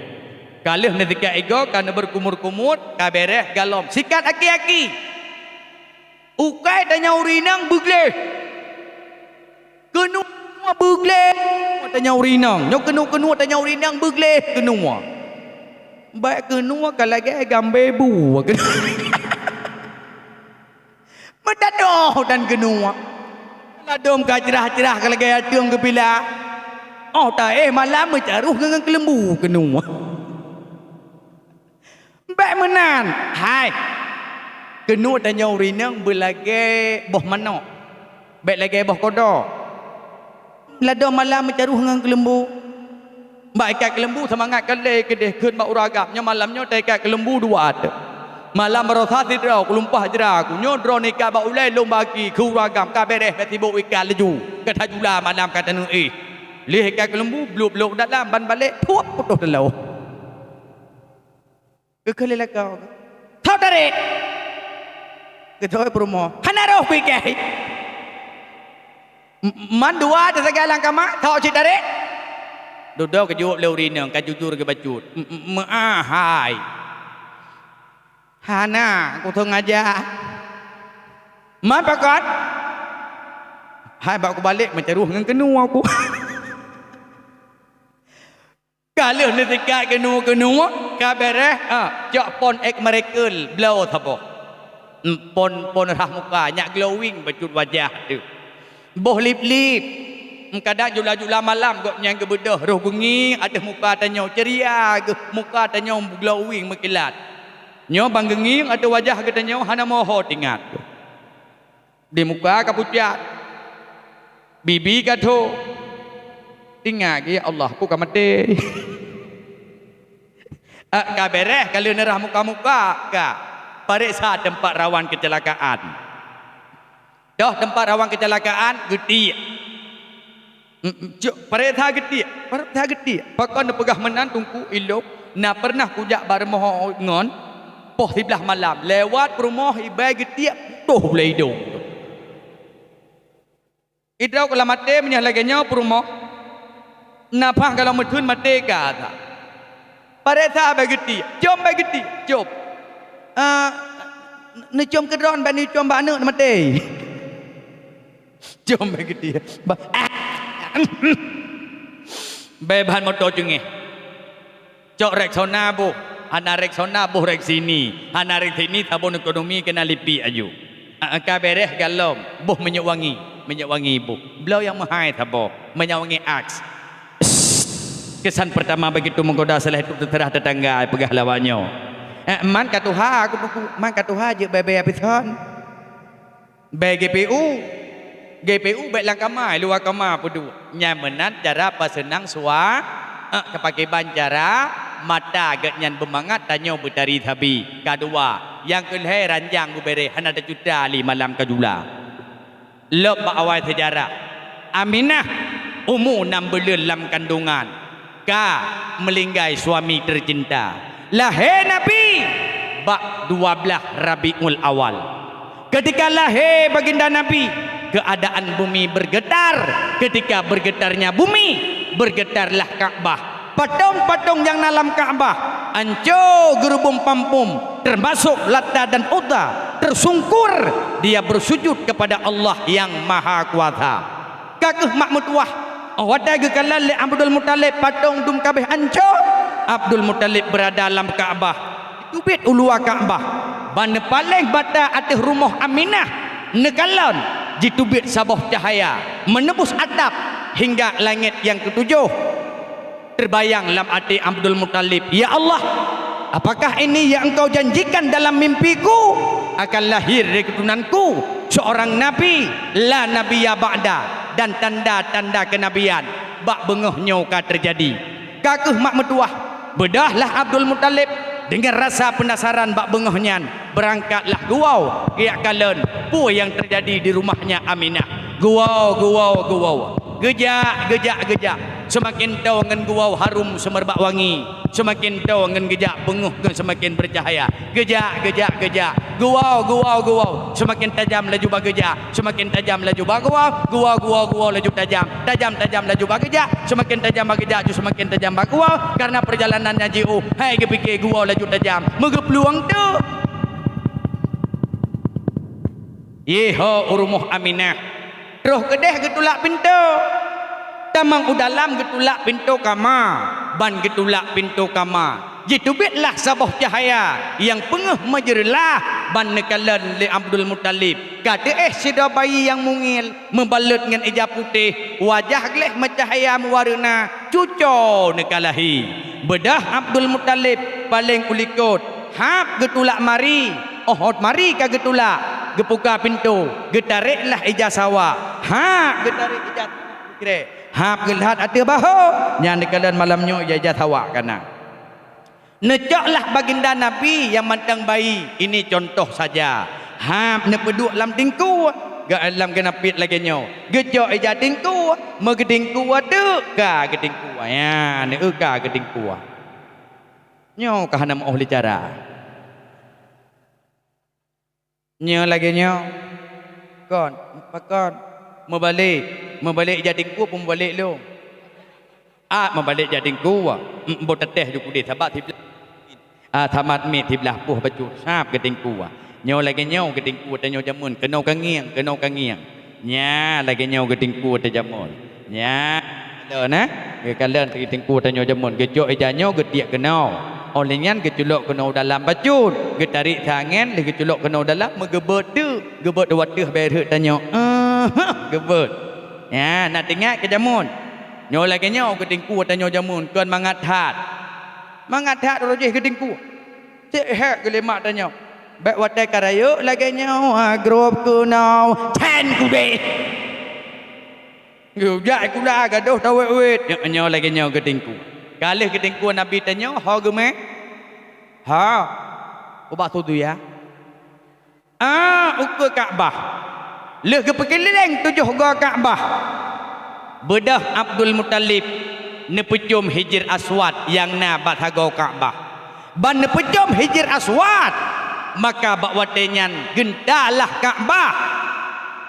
Ka lheueh neusikat igoe ka neubeukumur-kumur, ka béréh galom. Sikat aki-aki. Ukai tanyoe ureueng inong beugleh. Keunoe beugleh tanyoe ureueng inong. Nyoe keunoe-keunoe tanyoe ureueng inong beugleh keunoe. Bak keunoe ka lagée gambée bu. Meudadoh dan keunoe. Ladôm ka crah-crah ka lagée ateueng geupila. Óh taéh malam meucaroh ngon keuleumbu keunoe. Bék meunan, hai! Keunoe tanyoe ureueng inong beulagée boh manok, bék lagée boh kodok. Ladôm malam meucaroh ngon keuleumbu. Bak ikat keuleumbu seumangat ka lé keudeh kheun bak ureueng agam, nyoe malam nyoe taikat keuleumbu dua teuk. Malam baroesa sidroe kulumpah jra ku, nyoe droeneuh ikat bak ulée lôn bagi keu ureueng agam, ka béréh ka sibok ikat laju, ka tajula malam ka taneuk éh. Lheueh ikat keuleumbu, blok-blok dalam ban balek, phuet putôh teulôh. Geukheun lé lakoe, "Thok tarek!" Geutôi peurumoh, "Hana roh kuikai!" M-, man dua teusagai lam kama, "Thok cit tarek!" Dudoe geujaweueb lé ureueng inong ka jujur geubacut, "M-, m-, meu'ah hai!" "Hana, kusengaja!" "Man pakon?" "Hai bak kubalek meucaroh ngon keunoe ku." Ka lheueh neusikat keunoe-keunoe, ka béréh, ah, cok pon ek miracle bloe saboh. Em, pon, pon rhah muka, nyak glowing bacut wajah teuh. Boh lip-lip. Em, kadang jula-jula malam gobnyan geubeudôh, roh geungieng ateueh muka tanyoe, ceria geuh, muka tanyoe glowing meukilat. Nyoe ban geungieng ateueh wajah geutanyoe hana moho teuingat. Di muka ka pucat, bibi ka tho. Teuingat geuh, "Ya Allah, ku ka maté." Eh, ka béréh, ka lheueh neurhah muka-muka, ka pareksa teumpat rawan keucelakaan. Toh teumpat rawan keucelakaan, geutiek. Mm, mm, cok, pareksa geutiek, pareksa geutiek. Pakon neupeugah meunan, Teungku, ilôn na peureunah kujak bak rumoh ngon poh siblaih malam. Lewat peurumoh ibai geutiek, toh ulée idong. Idroe keu lam até meunyoe lagée nyoe peurumoh, nafah galom meutheun maté ka that. Pareksa bak geutiek, com bak geutiek, com. Ah, neucom keudroe, bak neucom bak aneuëk maté. Com bak geutiek. Ba-, bék ban moto cungéh. Cok Rexona boh, hana Rexona boh Rexini, hana Rexini sabon ekonomi keunan lipik aju. Ah, ka béréh galom, boh minyeuk wangi, minyeuk wangi boh. Bloe nyang meuhai saboh, minyeuk wangi Axe. Kesan pertama begitu menggoda, setelah itu terserah tetangga, peugah lawak nyoe. Eh, man ka tuha, aku buku, man ka tuha jeuet bèe-bèe abis hon. Bèe G P U. G P U bèk lam kama, luwa kama peuduek. Nyan meunan cara paseunang sua, eh, keupakèe ban cara mata geuh nyan beumangat tanyoe beutari sabe. Kadua, nyang keulhèe ranjang beubèrèh hana teucuta lé malam ka jula. Lom bak awai seujarah, Aminah umu nam buleuen lam kandungan. Ka meulinggai suami teucinta. Lahé Nabi bak dua blaih Rabiul Awal. Keutika lahé baginda Nabi, keuadaan bumi beugeutar. Keutika beugeutarnya bumi, beugeutarlah Ka'bah. Patong-patong nyang na lam Ka'bah anco geurubong pampom, teumasok Lata dan Uzza, teusungkur dia beusujud keupada Allah Nyang Mahakuasa. Ka keuh mak meutuwah, 'oh watèe geukalon lé Abdul Muthalib patong dum ka abéh anco, Abdul Muthalib beurada lam Ka'bah, jiteubiet u luwa Ka'bah, ban neupaléng bata ateueh rumoh Aminah, neukalon, jiteubiet saboh cahya, meunembus atap hingga langét nyang keutujoh. Teubayang lam até Abdul Muthalib, "Ya Allah, apakah ini yang Engkau janjikan dalam mimpiku? Akan lahir dari keturunanku seorang nabi, la nabiyya ba'da, dan tanda-tanda kenabian bak beungoh nyoe ka teujadi." Ka kheueh mak meutuwah, beudôh lah Abdul Muthalib deungon rasa penasaran bak beungoh nyan, beurangkatlah geuwoe geujak kalon peue nyang teujadi di rumahnya Aminah. Geuwoe, geuwoe, geuwoe. Geujak, geujak, geujak. Seumaken toe ngon geuwoe harôm seumeubak wangi. Seumaken toe ngon geujak beungoh ngon seumaken beucahya. Geujak, geujak, geujak. Geuwoe, geuwoe, geuwoe. Seumaken tajam laju bak geujak. Seumaken tajam laju bak geuwoe. Geuwoe, geuwoe, geuwoe laju tajam. Tajam, tajam laju bak geujak. Seumaken tajam bak geujak, ju seumaken tajam bak geuwoe. Kareuna peurjalanan nyang jiôh, hai geupike geuwoe laju tajam. Meugeuplueng teuk. Yé ho u rumoh Aminah. Troh keudeh geutulak pintoe. Tamong u dalam geutulak pintoe kama, ban geutulak pintoe kama. Jiteubietlah saboh cahya nyang peungeuh meujeureulah ban neukalon lé Abdul Muthalib. Ka teuéh sidroe bayi nyang mungil, meubalot ngon ija putéh, wajah gleh meucahya meuwareuna, cuco neukalahé. Beudôh Abdul Muthalib paléng u likot, hab geutulak mari. Óh ôt mari ka geutulak, geupuka pintoe, geutarek lah ija sawa. Hab geutarek ija sawa, hab geulhat ateueh bahô. Nyan neukalon malam nyoe ija-ija sawa ka na. Neucok lah baginda Nabi nyang mantong bayi, ini contoh saja. Hab neupeuduek lam teungku, geu-, lam geunapit lagée nyoe. Geucok ija teungku, meugeuteungku teuk ka geuteungku. Ya, neu ka geuteungku. Nyoe ka hana meu'oh lé cara. Nyoe lagée nyoe. Kon, pakon? Meubalek, meubalek ija teungku peue meubalek lôn? Ah, meubalek ija teungku, ah, em, boh teuteh ju kudeh sabat siblah. Ah, samat miet siblah poh bacut, sab geuteungku, ah. Nyoe lagée nyoe geuteungku tanyoe jameun, keunoe ka ngieng, keunoe ka ngieng. Nya, lagée nyoe geuteungku teujameun. Nya, lôn, eh, geukalon geuteungku tanyoe jameun, geucok ija nyoe geutiek keunoe. Óh lheueh nyan geuculok keunoe u dalam bacut, geutarek sa angén, lheueh geuculok keunoe u dalam, meugeubeuet teuk, geubeuet u ateueh bak rhot tanyoe. Eh, geubeuet. Nya, na teuingat keu jameun. Nyoe lagée nyoe geuteungku tanyoe jameun, kon mangat that. Mangat that uroe jih geuteungku. Cit hék geulimak tanyoe. Bék watée ka rayeuk lagée nyoe, ha, grob keunoe, cen kudeh. Geujak sikula gadôh tawét-wét. Nyoe, nyoe lagée nyoe geuteungku. Ka lheueh geuteungku Nabi tanyoe, ho geumé? Ha. Ubak su duya. Ah, ukeue Ka'bah. Lheueh geupeukeulileng tujoh goe Ka'bah. Beudôh Abdul Muthalib neupeucom Hijir Aswad nyang na bak sagoe Ka'bah. Ban neupeucom Hijir Aswad, maka bak watée nyan geuntalah Ka'bah.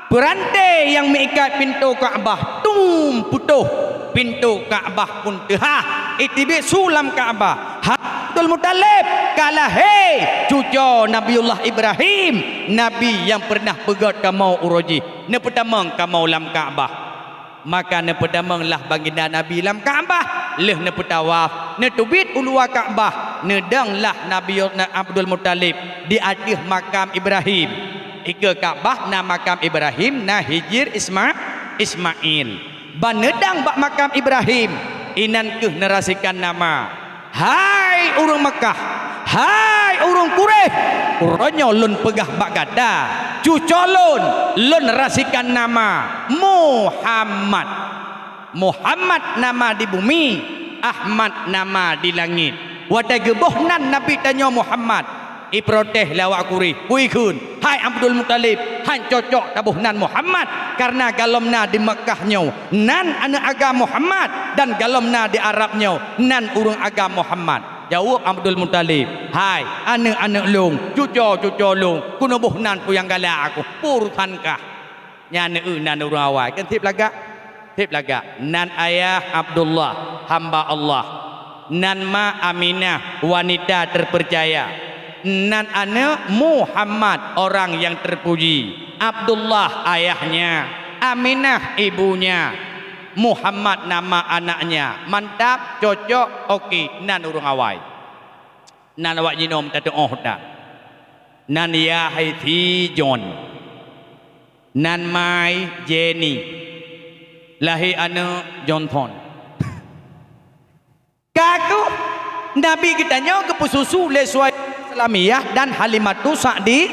Peurantée nyang meuikat pintoe Ka'bah tum putôh, pintoe Ka'bah pun teuhah, iteubiet su lam Ka'bah. Abdul Muthalib ka lahé cuco Nabiullah Ibrahim, nabi nyang peureunah peugét kamoe uroe jih, neupeutamong kamoe lam Ka'bah. Maka neupeutamong lah baginda Nabi lam Ka'bah, lheueh neupeutawaf, neuteubiet u luwa Ka'bah, neudong lah Nabi Abdul Muthalib di ateueh makam Ibrahim. Ikeue Ka'bah na makam Ibrahim, na Hijir, Isma-, Ismail. Ban neudong bak makam Ibrahim, inan kheueh neurasikan nama, "Hai ureuëng Makkah, hai ureuëng Quraisy, uroe nyoe lôn peugah bak gata, cuco lôn, lôn rasikan nama Muhammad. Muhammad nama di bumi, Ahmad nama di langét." Watée geuboh nan Nabi tanyoe Muhammad, iprotes lé awak Quraisy, "Peue kheun, hai Abdul Muthalib, han cocok taboh nan Muhammad, kareuna galom na di Makkah nyoe nan aneuëk agam Muhammad, dan galom na di Arab nyoe nan ureuëng agam Muhammad." Jaweueb Abdul Muthalib, "Hai aneuëk-aneuëk lôn, cuco-cuco lôn, keuneuk boh nan peue nyang galak aku, peue urosan kah?" Nyan eu nan ureuëng awai, kan seb lagak? Seb lagak. Nan ayah Abdullah, hamba Allah. Nan ma Aminah, wanita terpercaya. Nan aneuëk Muhammad, orang yang terpuji. Abdullah ayahnya, Aminah ibunya. Muhammad nama anaknya. Mantap, cocok, oke, nan ureuëng awai. Nan awak jinoe tateuoh that. Nan Yah hai si John. Nan mai Jenny. Lahé aneuëk Johnson. Ka kheueh Nabi geutanyoe geupeususu lé Suwaidah Islamiyah dan Halimatu Sa'di.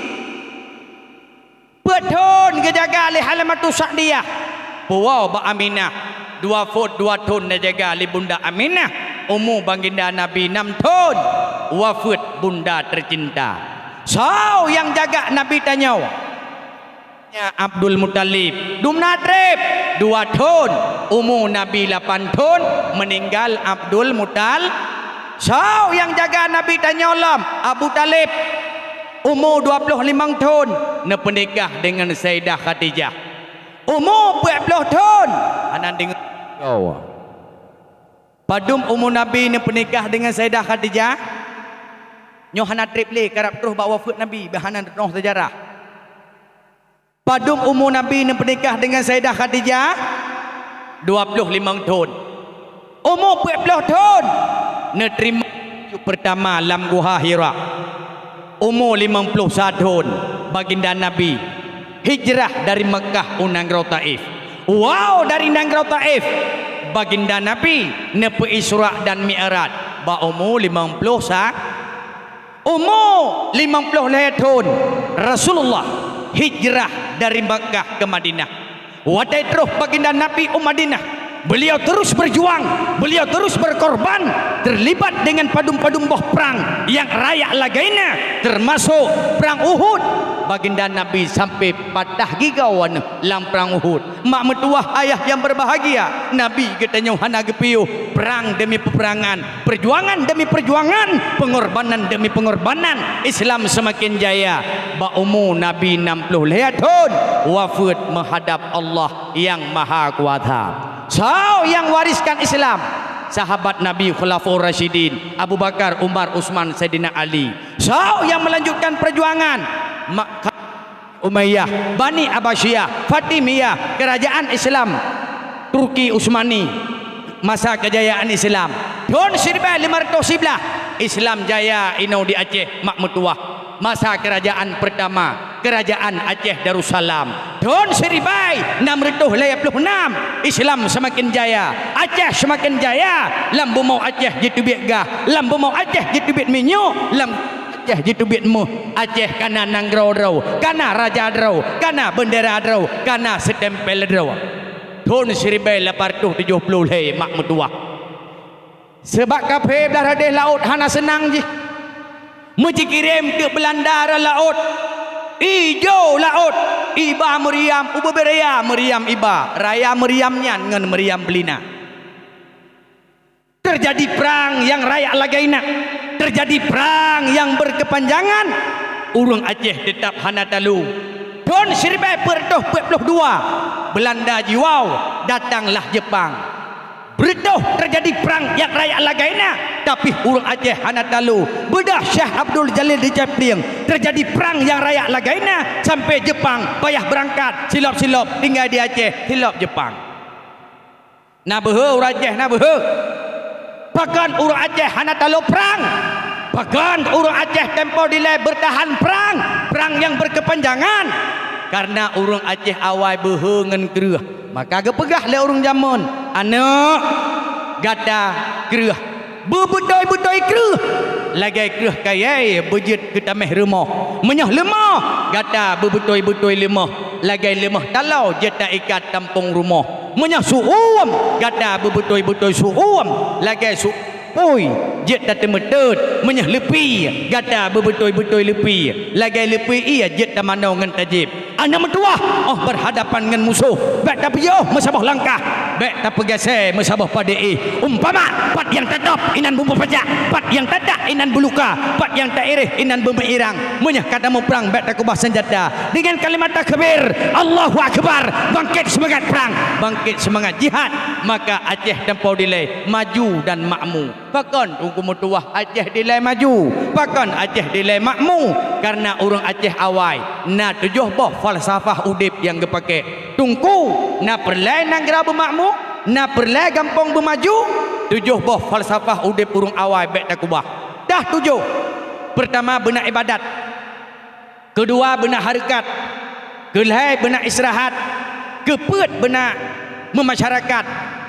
Peuet thon geujaga lé Halimatu Sa'diyah. Puwoe bak Aminah, dua phon dua thon neujaga lé Bunda Aminah. Umu Baginda Nabi nam thon, wafeuet Bunda teucinta. Soe nyang jaga Nabi tanyoe? Abdul Muthalib, dumna treb, dua thon, umu Nabi lapan thon, meuninggal Abdul Muthal-, soe nyang jaga Nabi tanyoe lom? Abu Thalib, umu dua ploh limong thon, neupeunikah deungon Saidah Khadijah. Umu peuet ploh thon, hana deungon. Padum umu Nabi neupeunikah deungon Saidah Khadijah? Nyoe hana treb lé, karab troh bak wafeuet Nabi, bah hana teunoh seujarah. Padum umu Nabi neupeunikah deungon Saidah Khadijah? Dua ploh limong thon. Umu peuet ploh thon, neuteurimong rajuk peurtama lam Guha Hira. Umu limong ploh sa thon, Baginda Nabi hijrah dari Meukah u nanggroe Taif. Woe dari nanggroe Taif, Baginda Nabi neupeu-Isra dan Mi'raj bak umu limong ploh sa Umu limong ploh lhée thon, Rasulullah hijrah dari Makkah ke Madinah. Watée troh Baginda Nabi u Madinah, beliau terus berjuang, beliau terus berkorban, terlibat dengan padum-padum boh prang yang rayak lagée na, termasuk Prang Uhud. Baginda Nabi sampai patah gigau aneuk lam Prang Uhud. Mak meutuwah, ayah yang berbahagia, Nabi geutanyoe hana geupiôh, prang demi peperangan, perjuangan demi perjuangan, pengorbanan demi pengorbanan, Islam semakin jaya. Bak umu Nabi enam puluh lhée thon, wafeuet menghadap Allah yang Maha Kuasa. Soe nyang wariskan Islam? Sahabat Nabi, Khulafaur Rasyidin, Abu Bakar, Umar, Utsman, Saidina Ali. Soe nyang melanjutkan perjuangan? Mak Umayyah, Bani Abbasiyah, Fatimiyah, kerajaan Islam Turki Utsmani, masa kejayaan Islam. Thon siribée lima ratus siblah, Islam jaya inoe di Aceh, mak meutuwah. Masa kerajaan pertama, kerajaan Aceh Darussalam. Thon siribée enam ratus lhée ploh enam, Islam semakin jaya, Aceh semakin jaya. Lam bumoe Aceh jiteubiet gah, lam bumoe Aceh jiteubiet minyeuk, lam Aceh jiteubiet méuh. Aceh kana nanggroe droe, kana raja droe, kana beundera droe, kana seutempel droe. Thon siribée lapan ratus tujoh ploh lhée mak meutuwah. Sabab kaphé blah radeh laôt hana seunang jih. Meucikirém teuk Beulanda rot laôt. Ijo laôt, iba meuriam, ubé raya meuriam iba. Raya meuriam nyan ngon meuriam beulina. Terjadi prang nyang rayak lagée na, terjadi prang nyang berkepanjangan, ureuëng Aceh teutap hana talu. Thon siribée peuet reutôh peuet ploh dua, Beulanda jiwoe, datanglah Jepang. Beureutôh terjadi prang nyang rayak lagée na, tapi ureuëng Aceh hana talu. Beudôh Syekh Abdul Jalil di Caiplieng, terjadi prang nyang rayak lagée na, sampai Jepang payah beurangkat, silop-silop tinggai di Aceh, silop Jepang. Na beuhe ureuëng Aceh, na beuhe. Pakon ureuëng Aceh hana talo prang? Pakon ureuëng Aceh tempo dilée beurtahan prang, prang nyang beurkeupanjangan? Kareuna ureuëng Aceh awai beuhe ngon kreueh. Maka geupeugah lé ureuëng jameun, "Aneuëk, gata kreueh." Beubeutôi-beutôi kreueh, lagée kreueh kayée beujeuet keu taméh rumoh. Meunyoe leumoh, gata beubeutôi-beutôi leumoh, lagée leumoh talo jeuet taikat tampông rumoh. Meunyoe su-uem, gata beubeutôi-beutôi su-uem, lagée su-, pui jeuet tateumeuteut. Meunyoe leupie, gata beubeutôi-beutôi leupie, lagée leupie ié jeuet tamanoe ngon tajieb. Aneuëk meutuwah, óh beurhadapan ngon musoh, bék tapeujiôh meusaboh langkah, bék tapeugasée meusaboh padé éh. Umpama, pat nyang tatôb inan beumupajak, pat nyang tatak inan beuluka, pat nyang taireh inan beumeuirang. Meunyoe ka tamuprang, bék takeubah seunjata. Dengan kalimat takbir, Allahu Akbar, bangkit seumangat prang, bangkit seumangat jihad, maka Aceh tempo dilée maju dan makmu. Pakon Teungku meutuwah Aceh dilée maju? Pakon Aceh dilée makmu? Kareuna ureuëng Aceh awai na tujoh boh falsafah udeb nyang geupaké. Teungku, na peureulée nanggroe beumakmu? Na peureulée gampông beumaju, tujoh boh falsafah udeb ureuëng awai bék takeubah. Dah tujoh. Peurtama beuna iébadat. Keudua beuna hareukat. Keulhée beuna istirahat. Keupeuet beuna meumasyarakat.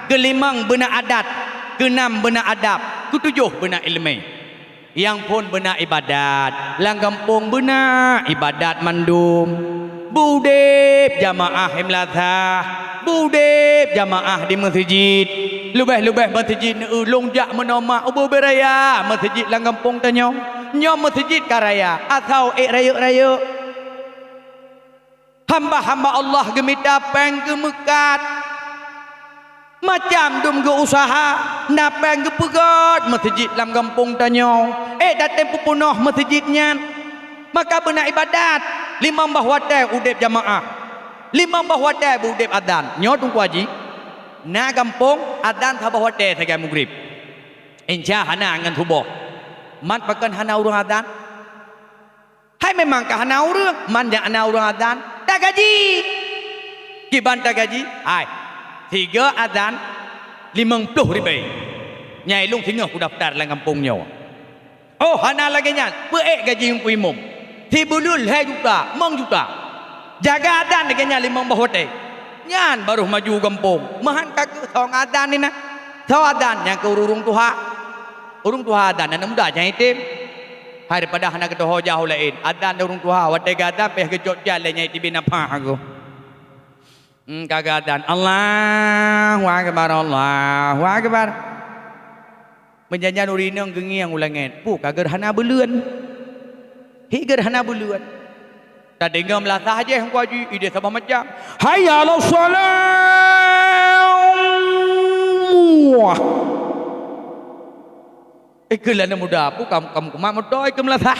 Keulimong beuna adat. Keunam beuna adab. Keutujoh beuna iéleumé. Nyang phon beuna iébadat, lam gampông beuna iébadat mandum. Beudeb jamaah i meulasah, beudeb jamaah di meuseujid. Leubeh-leubeh meuseujid neu-eu lôn jak meunoe mak ubé-ubé raya meuseujid lam gampông tanyoe. Nyoe meuseujid ka raya, asai ék rayeuk-rayeuk. Hamba-hamba Allah geumita péng geumeukat. Macam dum geu-useuha, na péng geupeugét meuseujid lam gampông tanyoe. Ék dateng peupeunoh meuseujid nyan. Maka beuna iébadat, limong boh watée udeb jamaah. Limong boh watée beu udeb adan. Nyoe Teungku Haji, na gampông adan saboh watée sagai mugreb. Insya hana ngon suboh. Man pakon hana ureuëng adan? Hai memang ka hana ureuëng, man jak hana ureuëng adan, tagaji. Kiban tagaji, hai, sigoe adan limong ploh ribée. Nyai lôn singoh kudaftar lam gampông nyoe. Oh, hana lagée nyan, peuék gaji Teungku Imum. Sibuleuen lhée juta, limong juta. Jaga adan lagée nyan limong boh watée. Nyan barô maju gampông. Meuhan ka keuh soe adan nyan. Soe adan nyang keu ureuëng tuha. Ureuëng tuha adan, aneuk muda nyang item. Hai daripada hana geutoho jak u laén, adan lé ureuëng tuha, watée geuadan payah geucok jan lé nyai teubiet nafah aku. Hmm, ka geuadan, Allahu Akbar, Allahu Akbar. Meujan-jan ureuëng inong geungieng u langét, peue ka geuhana buleuen. Hi geuhana buleuen. Tadeungoe meulasah jih Teungku Haji, ideh saboh macam. Hayya 'alas shalah. Ikeu lé aneuk muda, peue kam, kam kumat moto ikeu meulasah.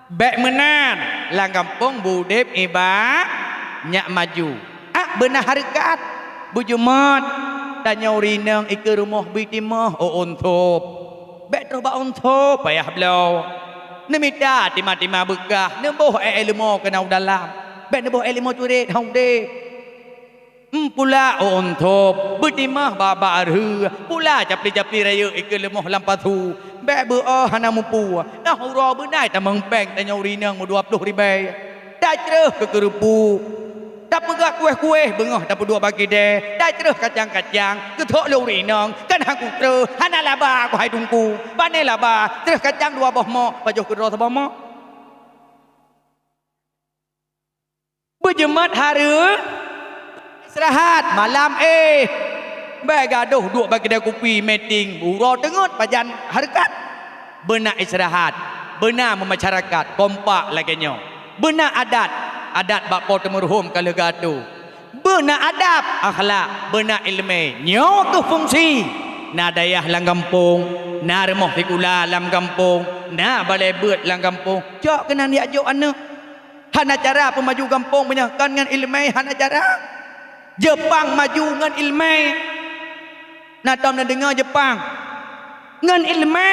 Bék meunan, lam gampông beudeb iébadat maju. Ak beuna hareukat, beujeumat, tanyoe ureuëng inong ikeu rumoh beuitimoh ôn sôb. Bék troh bak ôn sôb payah bloe. Neumita tima-tima beukah, neuboh ék-ék leumo keunan u dalam. Bék neuboh ék leumo curét hana udeb. Em, pula ôn sôb, beutimah bak-bak arheueh, pula capli-capli rayeuk ikeu leumoh lam pasu, bék beu-oh hana mupu. Nah uroe beunai tamong péng tanyoe ureuëng inong meudua ploh ribée. Tacreueh keu keureupuk, tapeugah kuéh-kuéh beungoh tapeuduek bak keudée, tacreueh kacang-kacang, geuthok lé ureuëng inong, kan hana kutreueh, hana laba keuhai Teungku. Pane laba, treueh kacang dua boh mok, pajoh keudroe saboh mok. Beujeumat hareueh, istirahat malam éh. Bék gadoh duek bak keudée kupi, meeting, uroe teungeut pajan hareukat. Beuna istirahat, beuna meumasyarakat, kompak lagée nyoe. Beuna adat, adat bak po teumeuruhom ka lheueh geuatoe. Beuna adab, akhlak, beuna iéleumé. Nyoe keuh fungsi. Na dayah lam gampông, na rumoh sikula lam gampông, na balée beuet lam gampông. Cok keunan jak jok aneuk. Hana cara peumaju gampông meunyoe kon ngon iéleumé, hana cara. Jeupang maju ngon iéleumé. Na tom neudeungoe Jeupang ngon iéleumé.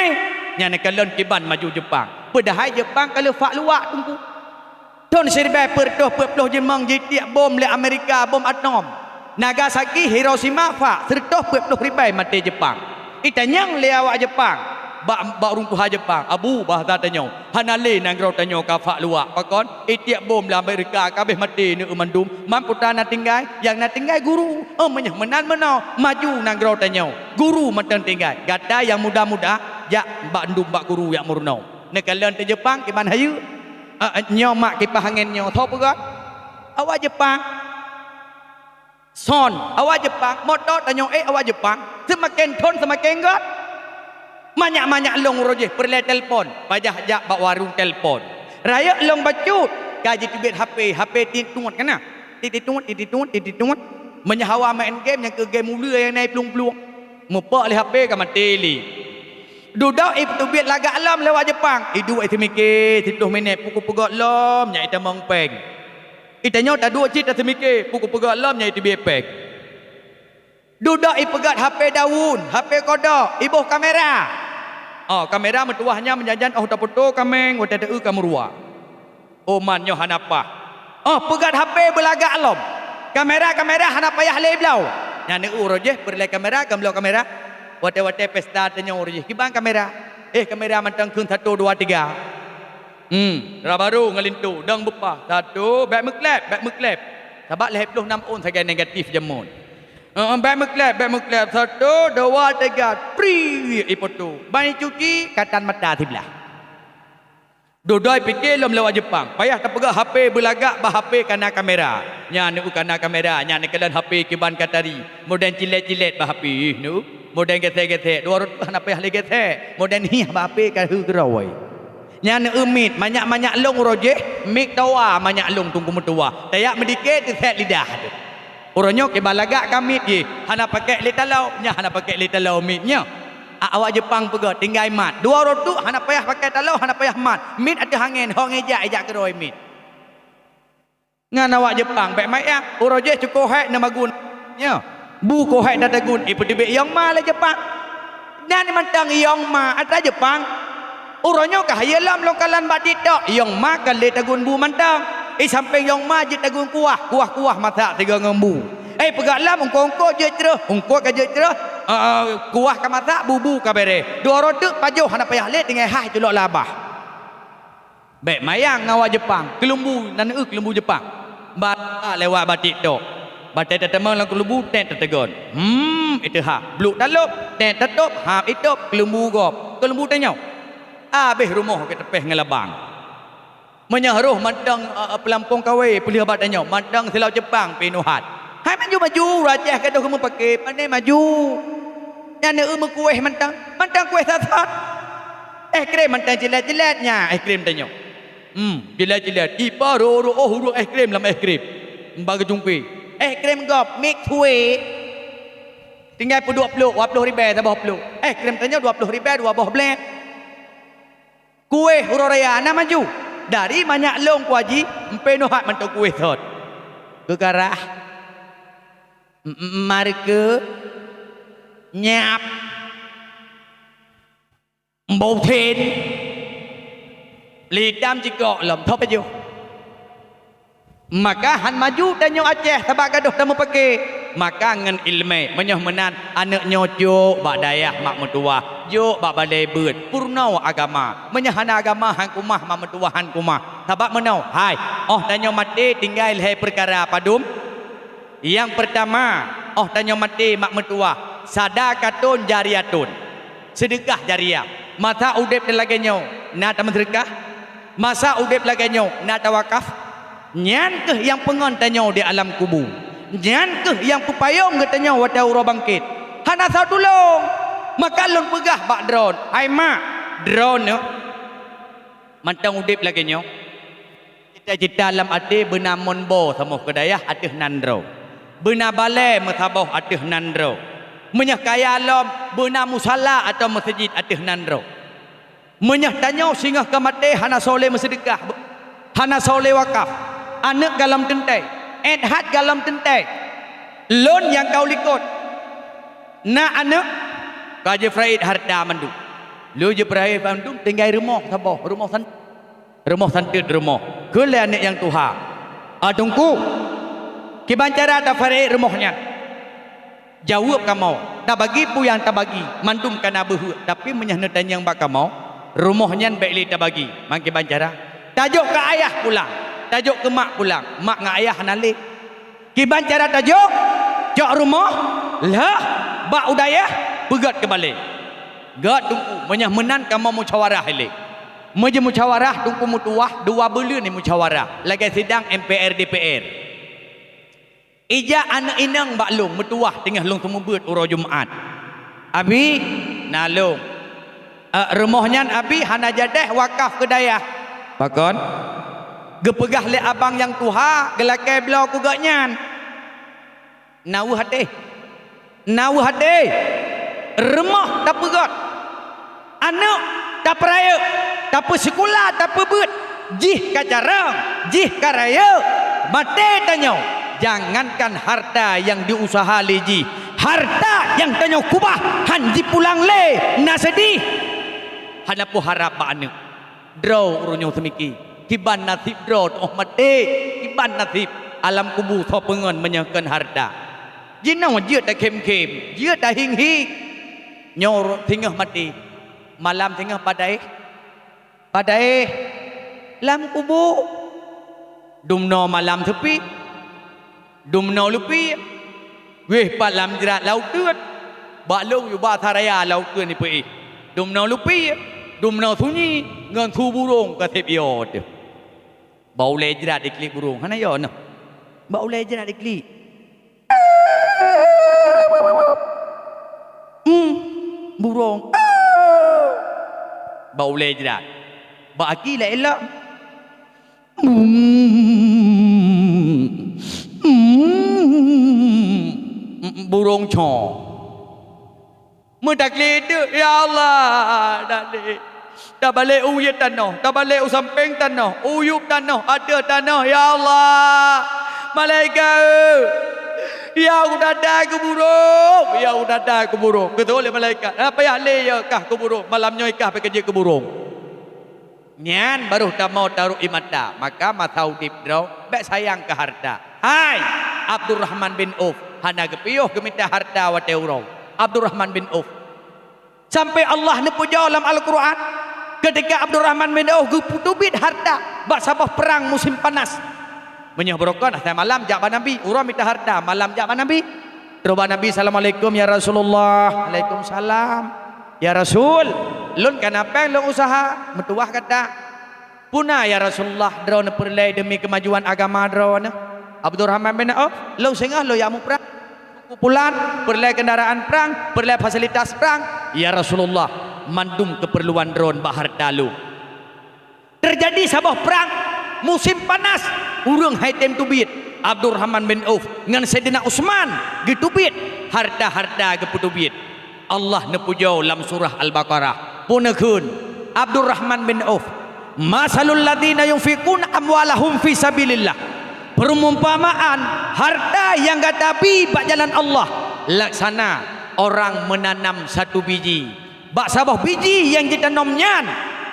Nyan neukalon kiban maju Jeupang. Padahai Jeupang ka lheueh fak luwak Teungku. Thon siribée peuet reutôh peuet ploh limong jitiek bom lé Amerika, bom atom. Nagasaki, Hiroshima fak, sireutoh peuet ploh ribée maté Jeupang. Itanyong lé awak Jeupang bak, bak ureuëng tuha Jeupang, "Abu, bahasa tanyoe, hana lé nanggroe tanyoe ka fak luwak. Pakon? Itiek bom lé Amerika ka habéh maté neu mandum. Man peue na tinggai? Nyang na tinggai guru. Oh, meunyoe meunan meunoe, maju nanggroe tanyoe. Guru mantong tinggai. Gata nyang muda-muda, jak bak ndum bak guru nyang meurunoe." Neukalon teuh Jeupang kiban hayeue. Ah, nyoe mak kipah angén nyoe, soe peugah? Awak Jeupang. Son, awak Jeupang, moto tanyoe ék awak Jeupang, seumaken thon seumaken gét. Manyak-manyak lôn uroe jih peureulée telepon, pajah jak bak warong telepon. Rayeuk lôn bacut, ka jiteubiet H P, H P tituet kana. Titituet, titituet, titituet. Meunyoe hawa maén game nyang keu game uleue nyang na iplueng-plueng. Mupok lé H P ka maté lé. Dudoe ipeuteubiet lagak lom lé awak Jeupang. Iduek iseumiké siplôh minét, peue kupeugét lom nyan itamong péng. Itanyoe taduek cit taseumiké, peue kupeugét lom nyan iteubiet péng. Dudoe ipeugét H P daun, H P kodok, iboh kamera. Oh, kamera meutuwah nyan meujan-jan oh tapoto kaméng watée teu ka meuruwa. Oh, man nyoe hana paih. Oh, peugét H P beulagak lom. Kamera-kamera hana payah lé bloe. Nyan uroe jih peureulée kamera, gam bloe kamera. Watée-watée pesta tanyoe uroe jih kiban kamera. Eh, kamera mantong kheun satu, dua, tiga. Hmm, dara barô ngon linto, dong beupah. Satu, bék meukleb, bék meukleb. Sabab lhée ploh nam ôn sagai negatif jameun. Heeh, bék meukleb, bék meukleb. Satu, dua, tiga. Pri, ipoto. Ban icuci, katan mata siblah. Dudoe pike lom lewat Jepang. Payah tapeugah H P beulagak bak H P kana kamera. Nyan neu kana kamera, nyan neukalon H P kiban katari. Modern cilet-cilet bak H P, ih, neu. Modern gesek-gesek, dua reutôh hana payah lé gesek. Modern hieh bak H P ka heugroi. Nyan neu mic, manyak-manyak lông uroe jih, mic toa manyak lông teungku meutuwah. Tajak meudike teuset lidah teuh. Uroe nyoe kiban lagak ka mic jih, hana pakék lé taloe, nyan hana pakék lé taloe mic nyoe. A, awak Jepang peugah tinggai mat. Dua reutôh hana payah pakék taloe, hana payah mat. Mic ateueh angén, ho ngejak, ijak keudroe mic. Ngon awak Jepang bék meu'ah, uroe jih cukôp hék neumagun. Nyoe, bu koh hék tatagun, ipeuteubiet yong ma lé Jepang. Nyan mantong yong ma atra Jepang. Uroe nyoe ka hayeu lom lôn kalon bak TikTok, yong ma ka lé tagun bu mantong. Eh, sampéng yong ma jeuet tagun kuah, kuah-kuah masak sigoe ngon bu. Eh, peugah lom eungkôt-eungkôt jeuet creueh, eungkôt ka jeuet creueh, eh, kuah ka masak, bu-bu ka béréh. Dua reutôh pajoh hana payah lé tinggai hai culok labah. Bék mayang ngon awak Jepang, keulumbu nan eu keulumbu Jepang. Ba lewat bak TikTok. Batée tateumong lam keulumbu, tét tategon. Hmm, iteuha. Bluk talop, tét tatop, hab itop, keulumbu gob. Keulumbu tanyoe. Abéh rumoh geuteupéh ngon labang. Meunyoe roh mantong, eh, eh, peulampong kawé, peuleueh bak tanyoe, mantong silau Jepang pih nuhat. Hai maju-maju, ureueng Aceh ka deuh meupaké, pandai maju. Nyan neu meukuéh mantong, mantong kuéh that-that. Eh krém mantong cilet-cilet nyan, eh krém tanyoe. Hmm, cilet-cilet. Ipa ro-ro, oh, ureueng eh krém lam eh krém. Mba geujungke. Eh krém gob, mix kuéh. Tinggai peuduek plôk, dua ploh ribée saboh plôk. Eh krém tanyoe dua ploh ribée dua boh bleh. Kuéh uroe raya na maju. Dari manyak lông kuaji, mpe nohat mantong kuéh thot. Geugarah. M-, m-, marke. Nyap. Mbothen. Litam jikok lom thop ajoh. Maka han maju tanyoe Aceh sabab gadôh tameupaké. Maka ngon ileumé, meunyoe meunan aneuk nyoe jok bak dayah mak meutuwah, jok bak balée beuet, peurunoe agama. Meunyoe hana agama han keumah, mak meutuwah han keumah. Sabab meunoe, hai, óh tanyoe maté tinggai lhée peukara padum. Nyang peurtama, óh tanyoe maté mak meutuwah, sadaqatun jariyatun. Seudeukah jariyah. Masa udeb lagée nyoe na tameuseudeukah? Masa udeb lagée nyoe na tawakaf? Nyan kheueh nyang peungon tanyoe di alam kubu. Nyan kheueh nyang peupayong geutanyoe watée uroe bangket. Hana soe tulông. Maka lôn peugah bak droeneuh, hai mak, droeneuh mantong udeb lagée nyoe. Cita-cita lam até beuna mon boh samoh keu dayah ateueh nan droe. Beuna balée meusaboh ateueh nan droe. Meunyoe kaya lom, beuna musala atawa meuseujid ateueh nan droe. Meunyoe tanyoe singoh ka maté hana soe lé meuseudeukah, hana soe lé wakaf, aneuk galom teuntée, éh that galom teuntée, lôn nyang ka u likot, na aneuk ka jeuet peurait hareuta mandum. Lôn jeuet peurait mandum tinggai rumoh saboh, rumoh san-, rumoh santet rumoh. Kheun lé aneuk nyang tuha, "Ah, Teungku, kiban cara tapeurait rumoh nyan?" Jaweueb kamoe, "Tabagi peue nyang tabagi, mandum ka na beuheuet, tapi meunyoe neutanyong bak kamoe, rumoh nyan bék lé tabagi." "Man kiban cara?" "Tajok keu ayah pulang, tajok keu mak pulang, mak ngon ayah hana lé." "Kiban cara tajok?" "Cok rumoh, lheueh bak u dayah, peugét keu balée." "Gét Teungku, meunyoe meunan kamoe musyawarah ilée." Meujeuet musyawarah Teungku meutuwah, dua buleuen musyawarah lagée sidang M P R D P R. Ijak aneuk inong bak lôn meutuwah teungoh lôn seumeubeuet uroe Jumat. "Abi, na lôn. Eh, rumoh nyan Abi hana jadeh wakaf keu dayah." "Pakon?" "Geupeugah lé abang nyang tuha geulakée bloe keu gobnyan." "Na weueh até. Na weueh até. Rumoh tapeugét. Aneuk tapeurayeuk, tapeusikula, tapeubeuet, jih ka carông, jih ka rayeuk, maté tanyoe, jangankan harta nyang jiuseuha lé jih, harta nyang tanyoe keubah han jipulang lé, na seudeh." Hana peuharab bak aneuk. Droe ureuëng nyoe seumiki, kiban naseb droe teuh maté, kiban naseb alam kubu soe peungon meunyoe kon harta. Jinoe jeuet takhém-khém, jeuet tahieng-hieng. Nyoe singoh maté, malam singoh padahé, padahé lam kubu. Dumnoe malam seupôt, dumnoe leupie, wéh pat lam jrat lam uteuen. Bak lôn yue basa raya lam uteuen ipeuéh. Dumnoe leupie, dumnoe sunyi, ngon su burông ka sép yo teuh. Bak ulée jrat iklik burông, hana yo neuh. Bak ulée jrat iklik. Hmm, burông. Bak ulée jrat. Bak aki lé elok. Hmm, hmm, burông cho. Meutakli deuk, ya Allah, dak lé. Tabalek u uyeuet tanoh, tabalek u sampéng tanoh, u yup tanoh, ateueh tanoh, ya Allah. Malaikat, ya u dada keu burông, ya u dada keu burông. Geutôh lé malaikat, "Hana payah lé, ya kah keu burông, malam nyoe kah pih ka jeuet keu burông." Nyan barô tamong tarok ie mata, maka masa udép droe bék sayang keu hareuta. Hai Abdurrahman bin Auf, hana geupiôh geumita hareuta watée uroe. Abdurrahman bin Auf. Sampai Allah neupujoe lam Al-Qur'an, keutika Abdurrahman bin Auf geupeutubiet hareuta bak saboh prang musim panas. Meunyoe beurokon asai malam jak bak Nabi, uroe mita hareuta, malam jak bak Nabi. Troh bak Nabi, "Assalamualaikum ya Rasulullah." "Waalaikumsalam." "Ya Rasul, lôn kana péng lôn useuha, meutuwah gata." "Peue na ya Rasulullah, droeneuh peureulée deumi keumajuan agama droeneuh?" "Abdurrahman bin Auf, lôn singoh lôn jak muprang. Kumpulan, peureulée keundaraan prang, peureulée fasilitas prang." "Ya Rasulullah, mandum keupeurluan droeneuh bak hareuta lôn." Teujadi saboh prang, musim panas, ureuëng hai tem teubiet. Abdurrahman bin Auf ngon Saidina Utsman geuteubiet, hareuta-hareuta geupeuteubiet. Allah neupujoe lam surah Al-Baqarah, peue neukheun, Abdurrahman bin Auf, "Masalul ladzina yunfiquna amwalahum fi sabilillah." Perumpamaan hareuta nyang gata bi bak jalan Allah, laksana orang meunanam satu biji. Bak saboh biji nyang jitanom nyan,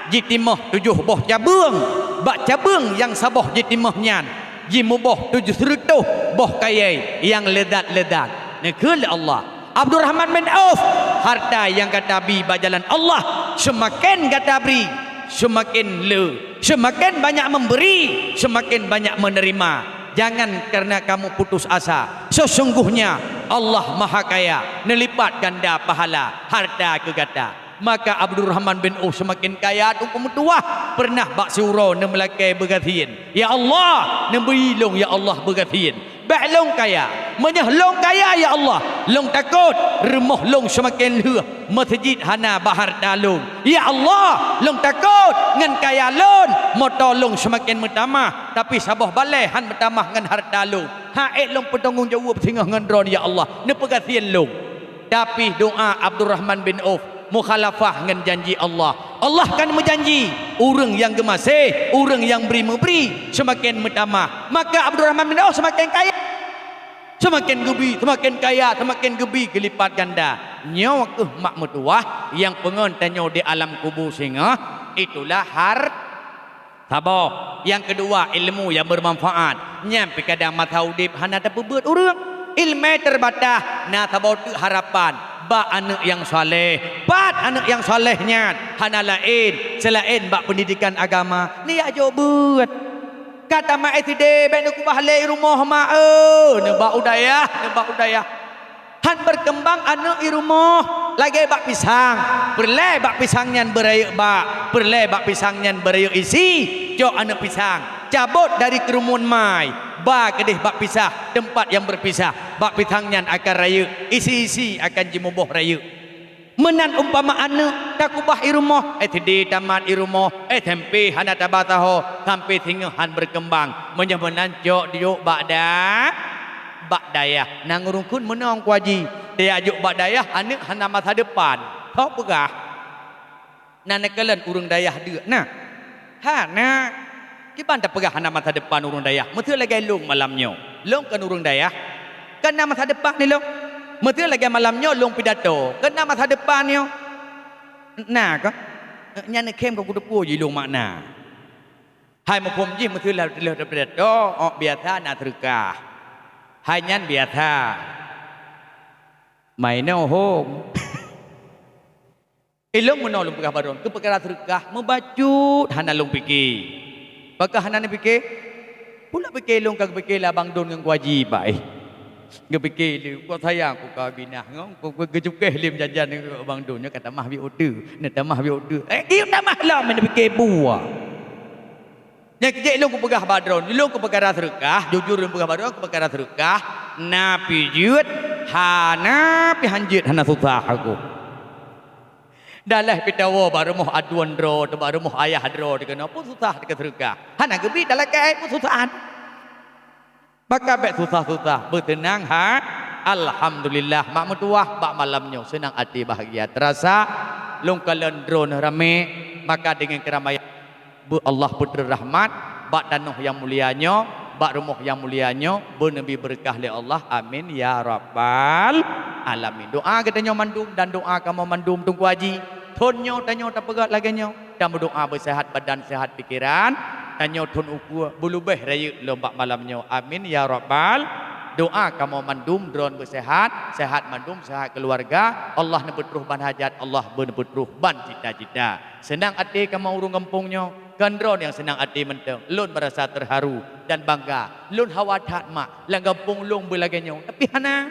jitimoh tujoh boh cabeueng. Bak cabeueng nyang saboh jitimoh nyan, jimuboh tujoh reutôh boh kayée nyang leudat-leudat. Neukheun lé Allah, "Abdurrahman bin Auf, hareuta nyang gata bi bak jalan Allah, seumaken gata bri, seumaken le. Seumaken banyak memberi, seumaken banyak menerima. Jangan karena kamu putus asa. Sesungguhnya Allah Maha Kaya, neulipat ganda pahala hareuta keu gata." Maka Abdurrahman bin Auf seumaken kaya teuk meutuwah. Peureunah bak siuroe neumeulakée beugasien, "Ya Allah, neubri lôn ya Allah beugasien. Bék lôn kaya. Meunyoe lôn kaya ya Allah, lôn takot rumoh lôn seumaken lheueh, meuseujid hana bak hareuta lôn. Ya Allah, lôn takot ngon kaya lôn, moto lôn seumaken meutamah, tapi saboh balée han meutamah ngon hareuta lôn. Han ék lôn peutanggong jaweueb singoh ngon droeneuh ya Allah, neupeugasien lôn." Tapi doá Abdurrahman bin Auf mukhalafah ngon janji Allah. Allah kan meujanji, ureuëng nyang geumaséh, ureuëng nyang bri meubri, seumaken meutamah. Maka Abdurrahman bin Auf seumaken kaya. Seumaken geubi, seumaken kaya, seumaken geubi geulipat ganda. Nyoe kheueh mak meutuwah nyang peungon tanyoe di alam kubu singoh, itulah har- Saboh. Nyang keudua, ilmu nyang beumanfaat. Nyan pih kadang masa udeb hana tapeubeuet ureuëng. Iéleumé teubatas, na saboh teuk harapan bak aneuëk nyang saleh. Pat aneuëk nyang saleh nyan? Hana laén seulaén bak peundidekan agama. Neujak jok beuet. Ka tamat S D, bék neukeubah lé i rumoh mak, eu, neubak u dayah, neubak u dayah. Han beukeumbang aneuëk i rumoh lagée bak pisang. Peureulée bak pisang nyan beurayeuk bak, peureulée bak pisang nyan beurayeuk isi. Cok aneuëk pisang, cabot dari keureumun mai, ba keudeh bak pisah, teumpat nyang beupisah. Bak pisang nyan akan rayeuk, isi-isi akan jimuboh rayeuk. Meunan umpama aneuëk takeubah i rumoh, S D tamat i rumoh, S M P hana taba saho, sampoe singoh han beukeumbang. Meunyoe meunan cok jok bak da-, bak dayah. Nang ureuëng kheun meunong kuaji, tajak jok bak dayah aneuëk hana masa depan. Soe peugah? Na neukalon ureuëng dayah deuk na? Hana. Kiban tapeugah hana masa depan ureuëng dayah? Meuseu lagée lôn malam nyoe. Lôn kon ureuëng dayah. Kon na masa depan lé lôn. Meuseu lagée malam nyoe lôn pidato. Kon na masa depan nyoe. Na kon? Nyan neukhém ka kuteupeue jih lôn makna. Hai muphom jih meuseu lheueh, lheueh tapidato, ôk biasa na seudeukah. Hai nyan biasa. Mainoe hom. Ilong meunoe lôn peugah baroe, keu peukara seudeukah meubacut hana lôn pike. Pakon hana neupike? Pula pike lôn ka geupike lé abang Don ngon Kuaji bak, eh. Geupike lé, kok sayang ku ka binah ngon ku, ku geucukéh lé meujanjan ngon abang Don nyoe ka tamah biek uteue, na tamah biek uteue. Eh, geuyue tamah lom neupike buah. Nyang keu jeuet lôn kupeugah bak droeneuh, lôn keu peukara seudeukah, jujur lôn peugah bak droeneuh keu peukara seudeukah, na pih jeuet, hana pih hanjeuet, hana susah aku. Dalah pih tawoe bak rumoh aduen droe teuh, bak rumoh ayah droe teuh keunoe, peue susah teuh keu seudeukah. Hana geubi talakée peue susah. Maka bék susah-susah, beuteunang ha. Alhamdulillah, mak meutuwah bak malam nyoe seunang até bahgia teurasa. Lôn kalon droeneuh ramé, maka deungon keuramaian beu Allah peutrön rahmat bak tanoh nyang mulia nyoe, bak rumoh nyang mulia nyoe, beuneubi beureukat lé Allah. Amin ya rabbal alamin. Doa geutanyoe mandum dan doa kamoe mandum Teungku Aji. Thon nyoe tanyoe tapeugét lagée nyoe. Tameudoa beuseuhat badan, seuhat pikeran. Tanyoe thon ukeue beulubeh rayeuk lom bak malam nyoe. Amin ya rabbal. Doa kamoe mandum droen beuseuhat, seuhat mandum, seuhat keuluwarga. Allah neupeutroh ban hajat, Allah beuneupeutruh ban cita-cita. Seunang até kamoe ureuëng gampông nyoe, kon droen nyang seunang até mantong. Lôn meurasa teuharu dan bangga. Lôn hawa that mak lam gampông lôn beulagée nyoe, tapi hana.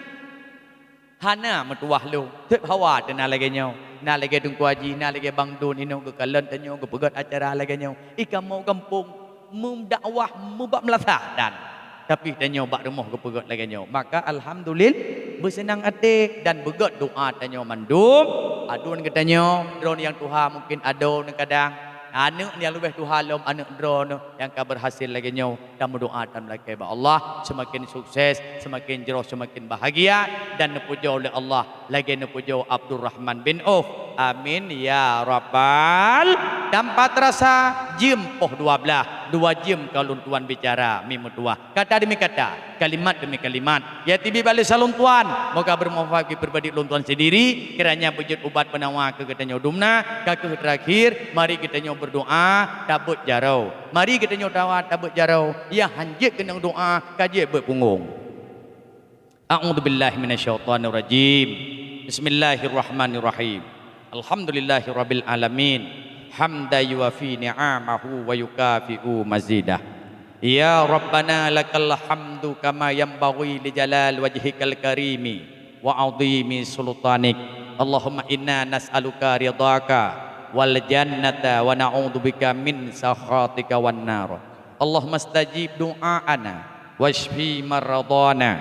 Hana meutuwah lôn, seb hawa teuh na lagée nyoe. Na lagée Teungku Aji, na lagée Bang Don inoe geukalon tanyoe geupeugét acara lagée nyoe. I kamoe gampông meudakwah meubak meulasah dan, tapi tanyoe bak rumoh geupeugét lagée nyoe. Maka alhamdulil, beuseunang até dan beugét doa tanyoe mandum. Aduen geutanyoe, droen nyang tuha mungkin adoe neukadang. Aneuëk nyang leubeh tuha lom aneuëk droeneuh nyang ka beurhasil lagée nyoe. Tameudoa dan meulakée bak Allah, seumaken sukses, seumaken jroh, seumaken bahagia, dan neupujoe lé Allah lagée neupujoe Abdurrahman bin Auf. Amin ya rabbal. Tanpa teurasa jeuem poh dua blaih, dua jeuem ka lôn tuan bicara mi meutuwah. Kata demi kata, kalimat demi kalimat, ya tibi bak lé salon tuan, moga bermanfaat bagi pribadi lôn tuan sendiri, kiranya beujeuet ubat peunawa keu geutanyoe dumna. Ka kheueh terakhir, mari geutanyoe berdoa tabeuet jaroe. Mari geutanyoe tawa tabeuet jaroe, nyang hanjeuet keunong doa ka jeuet beuet punggong. A'udzubillahi minasyaitonirrajim. Bismillahirrahmanirrahim. Alhamdulillahirabbil alamin. Hamdan yuwafi ni'amahu wa yukafi'u mazidah. Ya Rabbana lakal hamdu kama yanbaghi li jalal wajhikal karimi wa 'azimi sultanik. Allahumma inna nas'aluka ridhaka wal jannata wa na'udzubika min sakhatika wan nar. Allahumma stajib du'aana wasyfi maradhana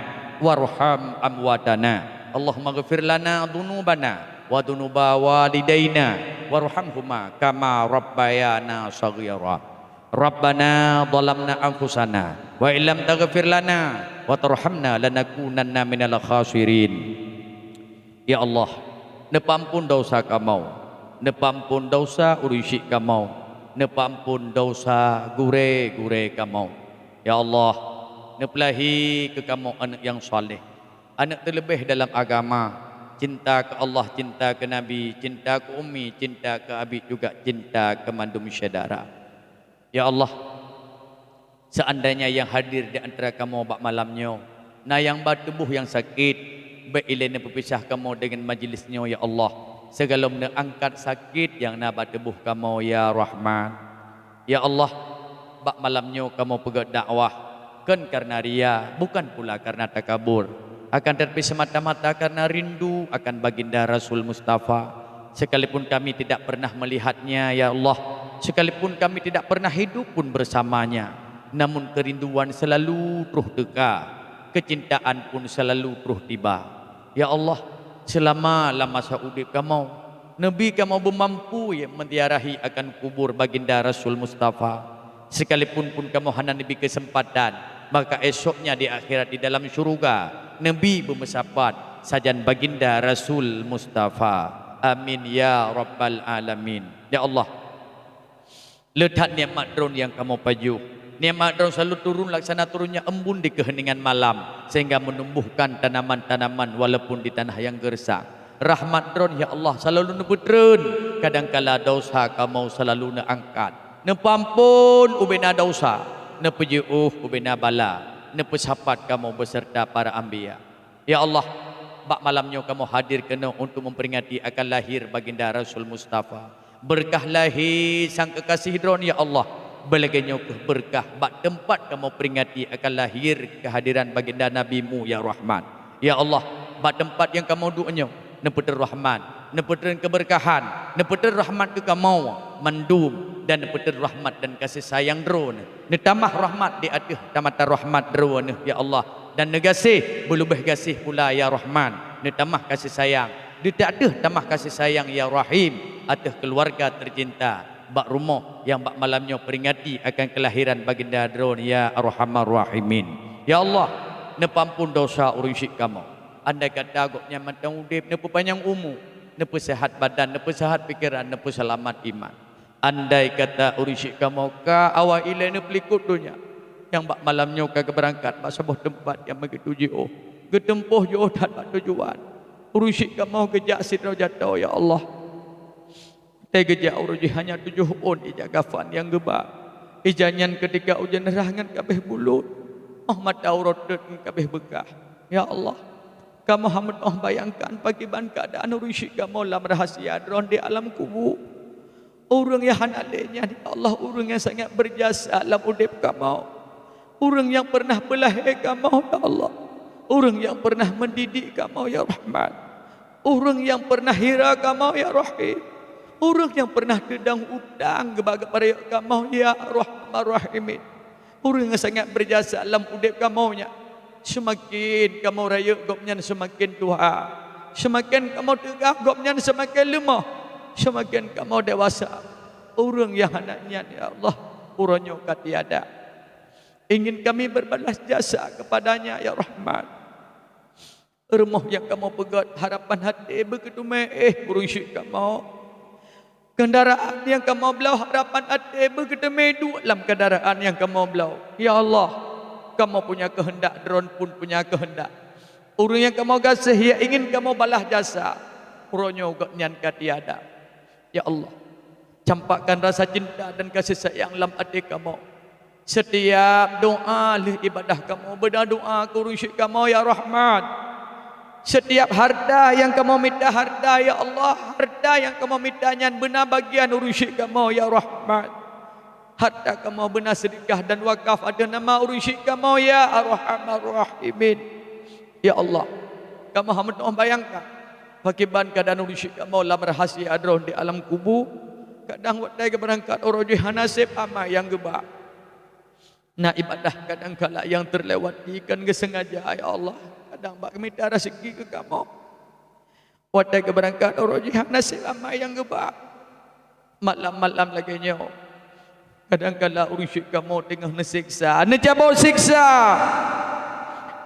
warham amwatana. Allahumma ghfir lana dzunubana wa dzunuba walidaina warhamhuma kama rabbayana shaghira. Rabbana zalamna anfusana wa illam taghfir lana wa tarhamna lanakunanna minal khasirin. Ya Allah, neupeuamphon desya kamoe, neupeuamphon desya ureuëng syik kamoe, neupeuamphon desya gurée-gurée kamoe. Ya Allah, neupeulahi keu kamoe aneuëk nyang saleh, aneuëk teuleubeh dalam agama, cinta keu Allah, cinta keu Nabi, cinta keu umi, cinta keu abi, juga cinta keu mandum syedara. Ya Allah, seandainya nyang hadir di antara kamoe bak malam nyoe na nyang ba tuboh nyang sakét, bék ilée neupeupisah kamoe deungon majlis nyoe, ya Allah. Sigohlom neuangkat sakét nyang na ba tuboh kamoe, ya Rahman. Ya Allah, bak malam nyoe kamoe peugét dakwah, kon kareuna ria, bukan pula kareuna takabur, akan tetapi semata-mata kareuna rindu akan Baginda Rasul Mustafa. Sekalipun kami tidak pernah melihatnya, ya Allah, sekalipun kami tidak pernah hidup pun bersamanya, namun kerinduan selalu troh teuka, kecintaan pun selalu troh tiba. Ya Allah, seulama lam masa udeb kamoe, neubi kamoe beumampu meuziarahi akan kubur Baginda Rasul Mustafa. Sekalipun pun kamoe hana neubi keuseumpatan, maka esoknya di akhirat di dalam syuruga neubi beumeusapat sajan Baginda Rasul Mustafa. Amin ya rabbal alamin. Ya Allah, le that nikmat Droen nyang kamoe pajoh. Nikmat Droen selalu turun laksana turunnya embun di keuheningan malam, sehingga menumbuhkan tanaman-tanaman walaupun di tanah nyang geureusak. Rahmat Droen, ya Allah, selalu neupeutreun, kadangkala desya kamoe selalu neuangkat. Neupeuamphon ubena desya, neupeujiôh ubena bala, neupeusapat kamoe beuseurta para anbiya. Ya Allah, bak malam nyoe kamoe hadir keunoe untuk memperingati akan lahir Baginda Rasul Mustafa. Beureukat lahé sang keukaséh Droen, ya Allah, beulagée nyoe keuh beureukat bak teumpat kamoe peringati akan lahir keuhadiran Baginda Nabi-Mu, ya Rahman. Ya Allah, bak teumpat nyang kamoe duek nyoe, neupeutrön rahmat, neupeutrön keubeureukahan, neupeutrön rahmat keu kamoe mandum, dan neupeutrön rahmat dan kasih sayang Droeneuh. Neutamah rahmat di ateueh tamatan rahmat Droeneuh, ya Allah, dan neugaséh, beuleubeh gaséh pula, ya Rahman, neutamah kasih sayang. Di ateueh tamah kasih sayang, ya Rahim, ateueh keuluwarga teucinta bak rumoh nyang bak malam nyoe peringati akan keulahiran Baginda Droeneuh, ya Arhamar Rahimin. Ya Allah, neupeuampon desya ureuëng syik kamoe. Andai kata gobnyan mantong udeb, neupeupanyang umu, neupeusehat badan, neupeusehat pikeran, neupeuseulamat iman. Andai kata ureuëng syik kamoe ka awai ilée neupeulikot donya, nyang bak malam nyoe ka geubeurangkat bak saboh teumpat nyang begitu jiôh, geuteumpoh jiôh that bak tujuan. Ureuëng syik kamoe geujak sidroe jaroe, ya Allah. Watée geujak uroe jih hanya tujoh ôn ija kafan nyang geuba. Ija nyan keutika ujeuen rhah ngon kabeh bulut, óh mata uroe teut ngon kabeh beukah. Ya Allah, kamoe hana meutoh bayangkan pakriban keuadaan ureuëng syik kamoe lam rahsia Droen di alam kubu. Ureuëng nyang hana lé nyan, ya Allah, ureuëng nyang sangat beujasa lam udeb kamoe. Ureuëng nyang peureunah peulahé kamoe, ya Allah. Ureuëng nyang peureunah mendidik kamoe, ya Rahman. Ureuëng nyang peureunah hira kamoe, ya Rahim. Ureuëng nyang peureunah teudong utang geuba geupeurayeuk kamoe, ya Arhamar Rahimin. Ureuëng nyang sangat beujasa lam udeb kamoe nyan. Seumaken kamoe rayeuk gobnyan seumaken tuha. Seumaken kamoe teugah gobnyan seumaken leumoh. Seumaken kamoe dewasa. Ureuëng nyang hana nyan, ya Allah, uroe nyoe ka tiada. Ingin kami berbalas jasa kepadanya, ya Rahman. Rumoh nyang kamoe peugét, harapan até beukeuteumé éh ureuëng syik kamoe. Keundaraan nyang kamoe bloe, harapan até beukeuteumé duek lam keundaraan nyang kamoe bloe. Ya Allah, kamoe punya keuheundak, Droen pun punya keuheundak. Ureuëng nyang kamoe gaséh, nyang ingin kamoe balah jasa, uroe nyoe gobnyan ka tiada. Ya Allah, campakkan rasa cinta dan kasih sayang lam até kamoe. Setiap doa lheueh ibadah kamoe, beuna doa keu ureuëng syik kamoe, ya Rahman. Setiap harta nyang kamoe mita, harta, ya Allah, harta nyang kamoe mita nyan beuna bagian ureuëng syik kamoe, ya Rahman. Harta kamoe beuna seudeukah dan wakaf ateueh nama ureuëng syik kamoe, ya Arhamar Rahimin. Ya Allah, kamoe hana meuteumé bayangkan pakriban keuadaan ureuëng syik kamoe lam rahsia droe di alam kubu. Kadang watée geubeurangkat uroe jih hana sép amai nyang geuba. Na ibadah kadang kala nyang teulewati kon geusengaja, ya Allah. Kadang bak mita raseuki keu kamoe. Watée geubeurangkat uroe jih hana sép amai nyang geuba. Malam-malam lagée nyoe, kadang kala ureuëng syik kamoe teungoh neuseksa, neucabot seksa.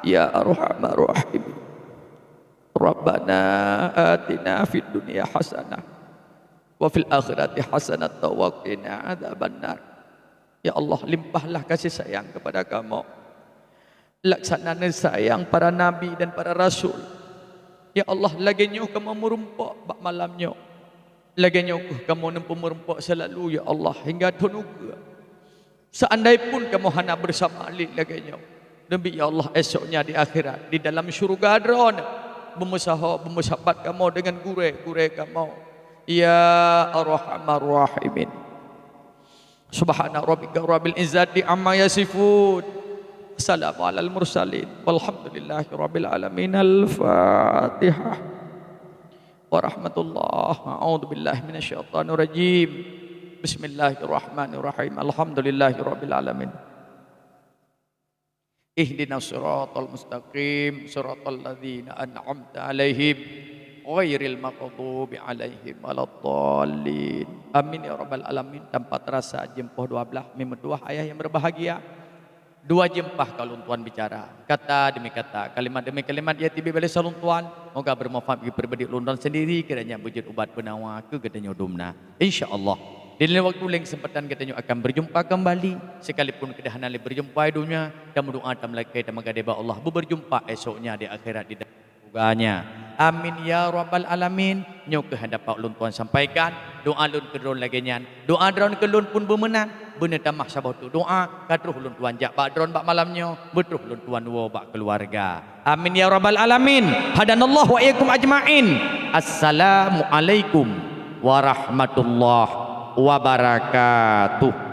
Ya Arhamar Rahimin. Rabbana atina fid dunya hasanah wa fil akhirati hasanah wa qina adzabannar. Ya Allah, limpahlah kasih sayang kepada kamoe. Laksana neusayang para nabi dan para rasul. Ya Allah, lagée nyoe kamoe meurumpok bak malam nyoe. Lagée nyoe keuh kamoe neupeumeureumpok seulalu, ya Allah, hingga thon ukeue. Seandai pun kamoe hana beusama lé lagée nyoe, neubi, ya Allah, esoknya di akhirat, di dalam syeuruga Droeneuh, beumeusaho, beumeusabat kamoe deungon gurée-gurée kamoe. Ya Arhamar Rahimin. Subhana rabbika rabbil izzati amma yasifun. Salamun alal mursalin. Walhamdulillahi rabbil alamin. Al-Fatihah. Warahmatullah. A'udzubillahi minasyaitonirrajim. Bismillahirrahmanirrahim. Alhamdulillahi rabbil alamin. Ihdinas siratal mustaqim, siratal ladzina an'amta 'alaihim, ghairil maghdubi 'alaihim waladdallin. Amin ya rabbal alamin. Tanpa terasa jeuem poh dua blaih, mi meutuah ayah nyang berbahagia. Dua jeuem paih ka lôn tuan bicara. Kata demi kata, kalimat demi kalimat, ya tibi balesa lôn tuan. Moga bermanfaat bagi pribadi lôn dan sendiri, kiranya beujeuet ubat peunawa keu geutanyoe dumna. Insya Allah, di lain waktu, lain kesempatan geutanyoe akan berjumpa kembali. Sekalipun keudah hana lé berjumpa di dunia, tameudoa, tameulakée, tameugadée bak Allah, beuberjumpa esoknya di akhirat di dalam surganya. Amin ya rabbal alamin. Nyoe keuh hana dapat ulôn tuan sampaikan, doa lôn keu droe lagée nyan. Doa droe keu lôn pun beumeunan, beuneutamah saboh teuk doa, ka troh ulôn tuan jak bak droe bak malam nyoe, beutroh ulôn tuan woe bak keuluwarga. Amin ya rabbal alamin. Hadanallahu wa iyyakum ajmain. Assalamualaikum warahmatullahi wabarakatuh.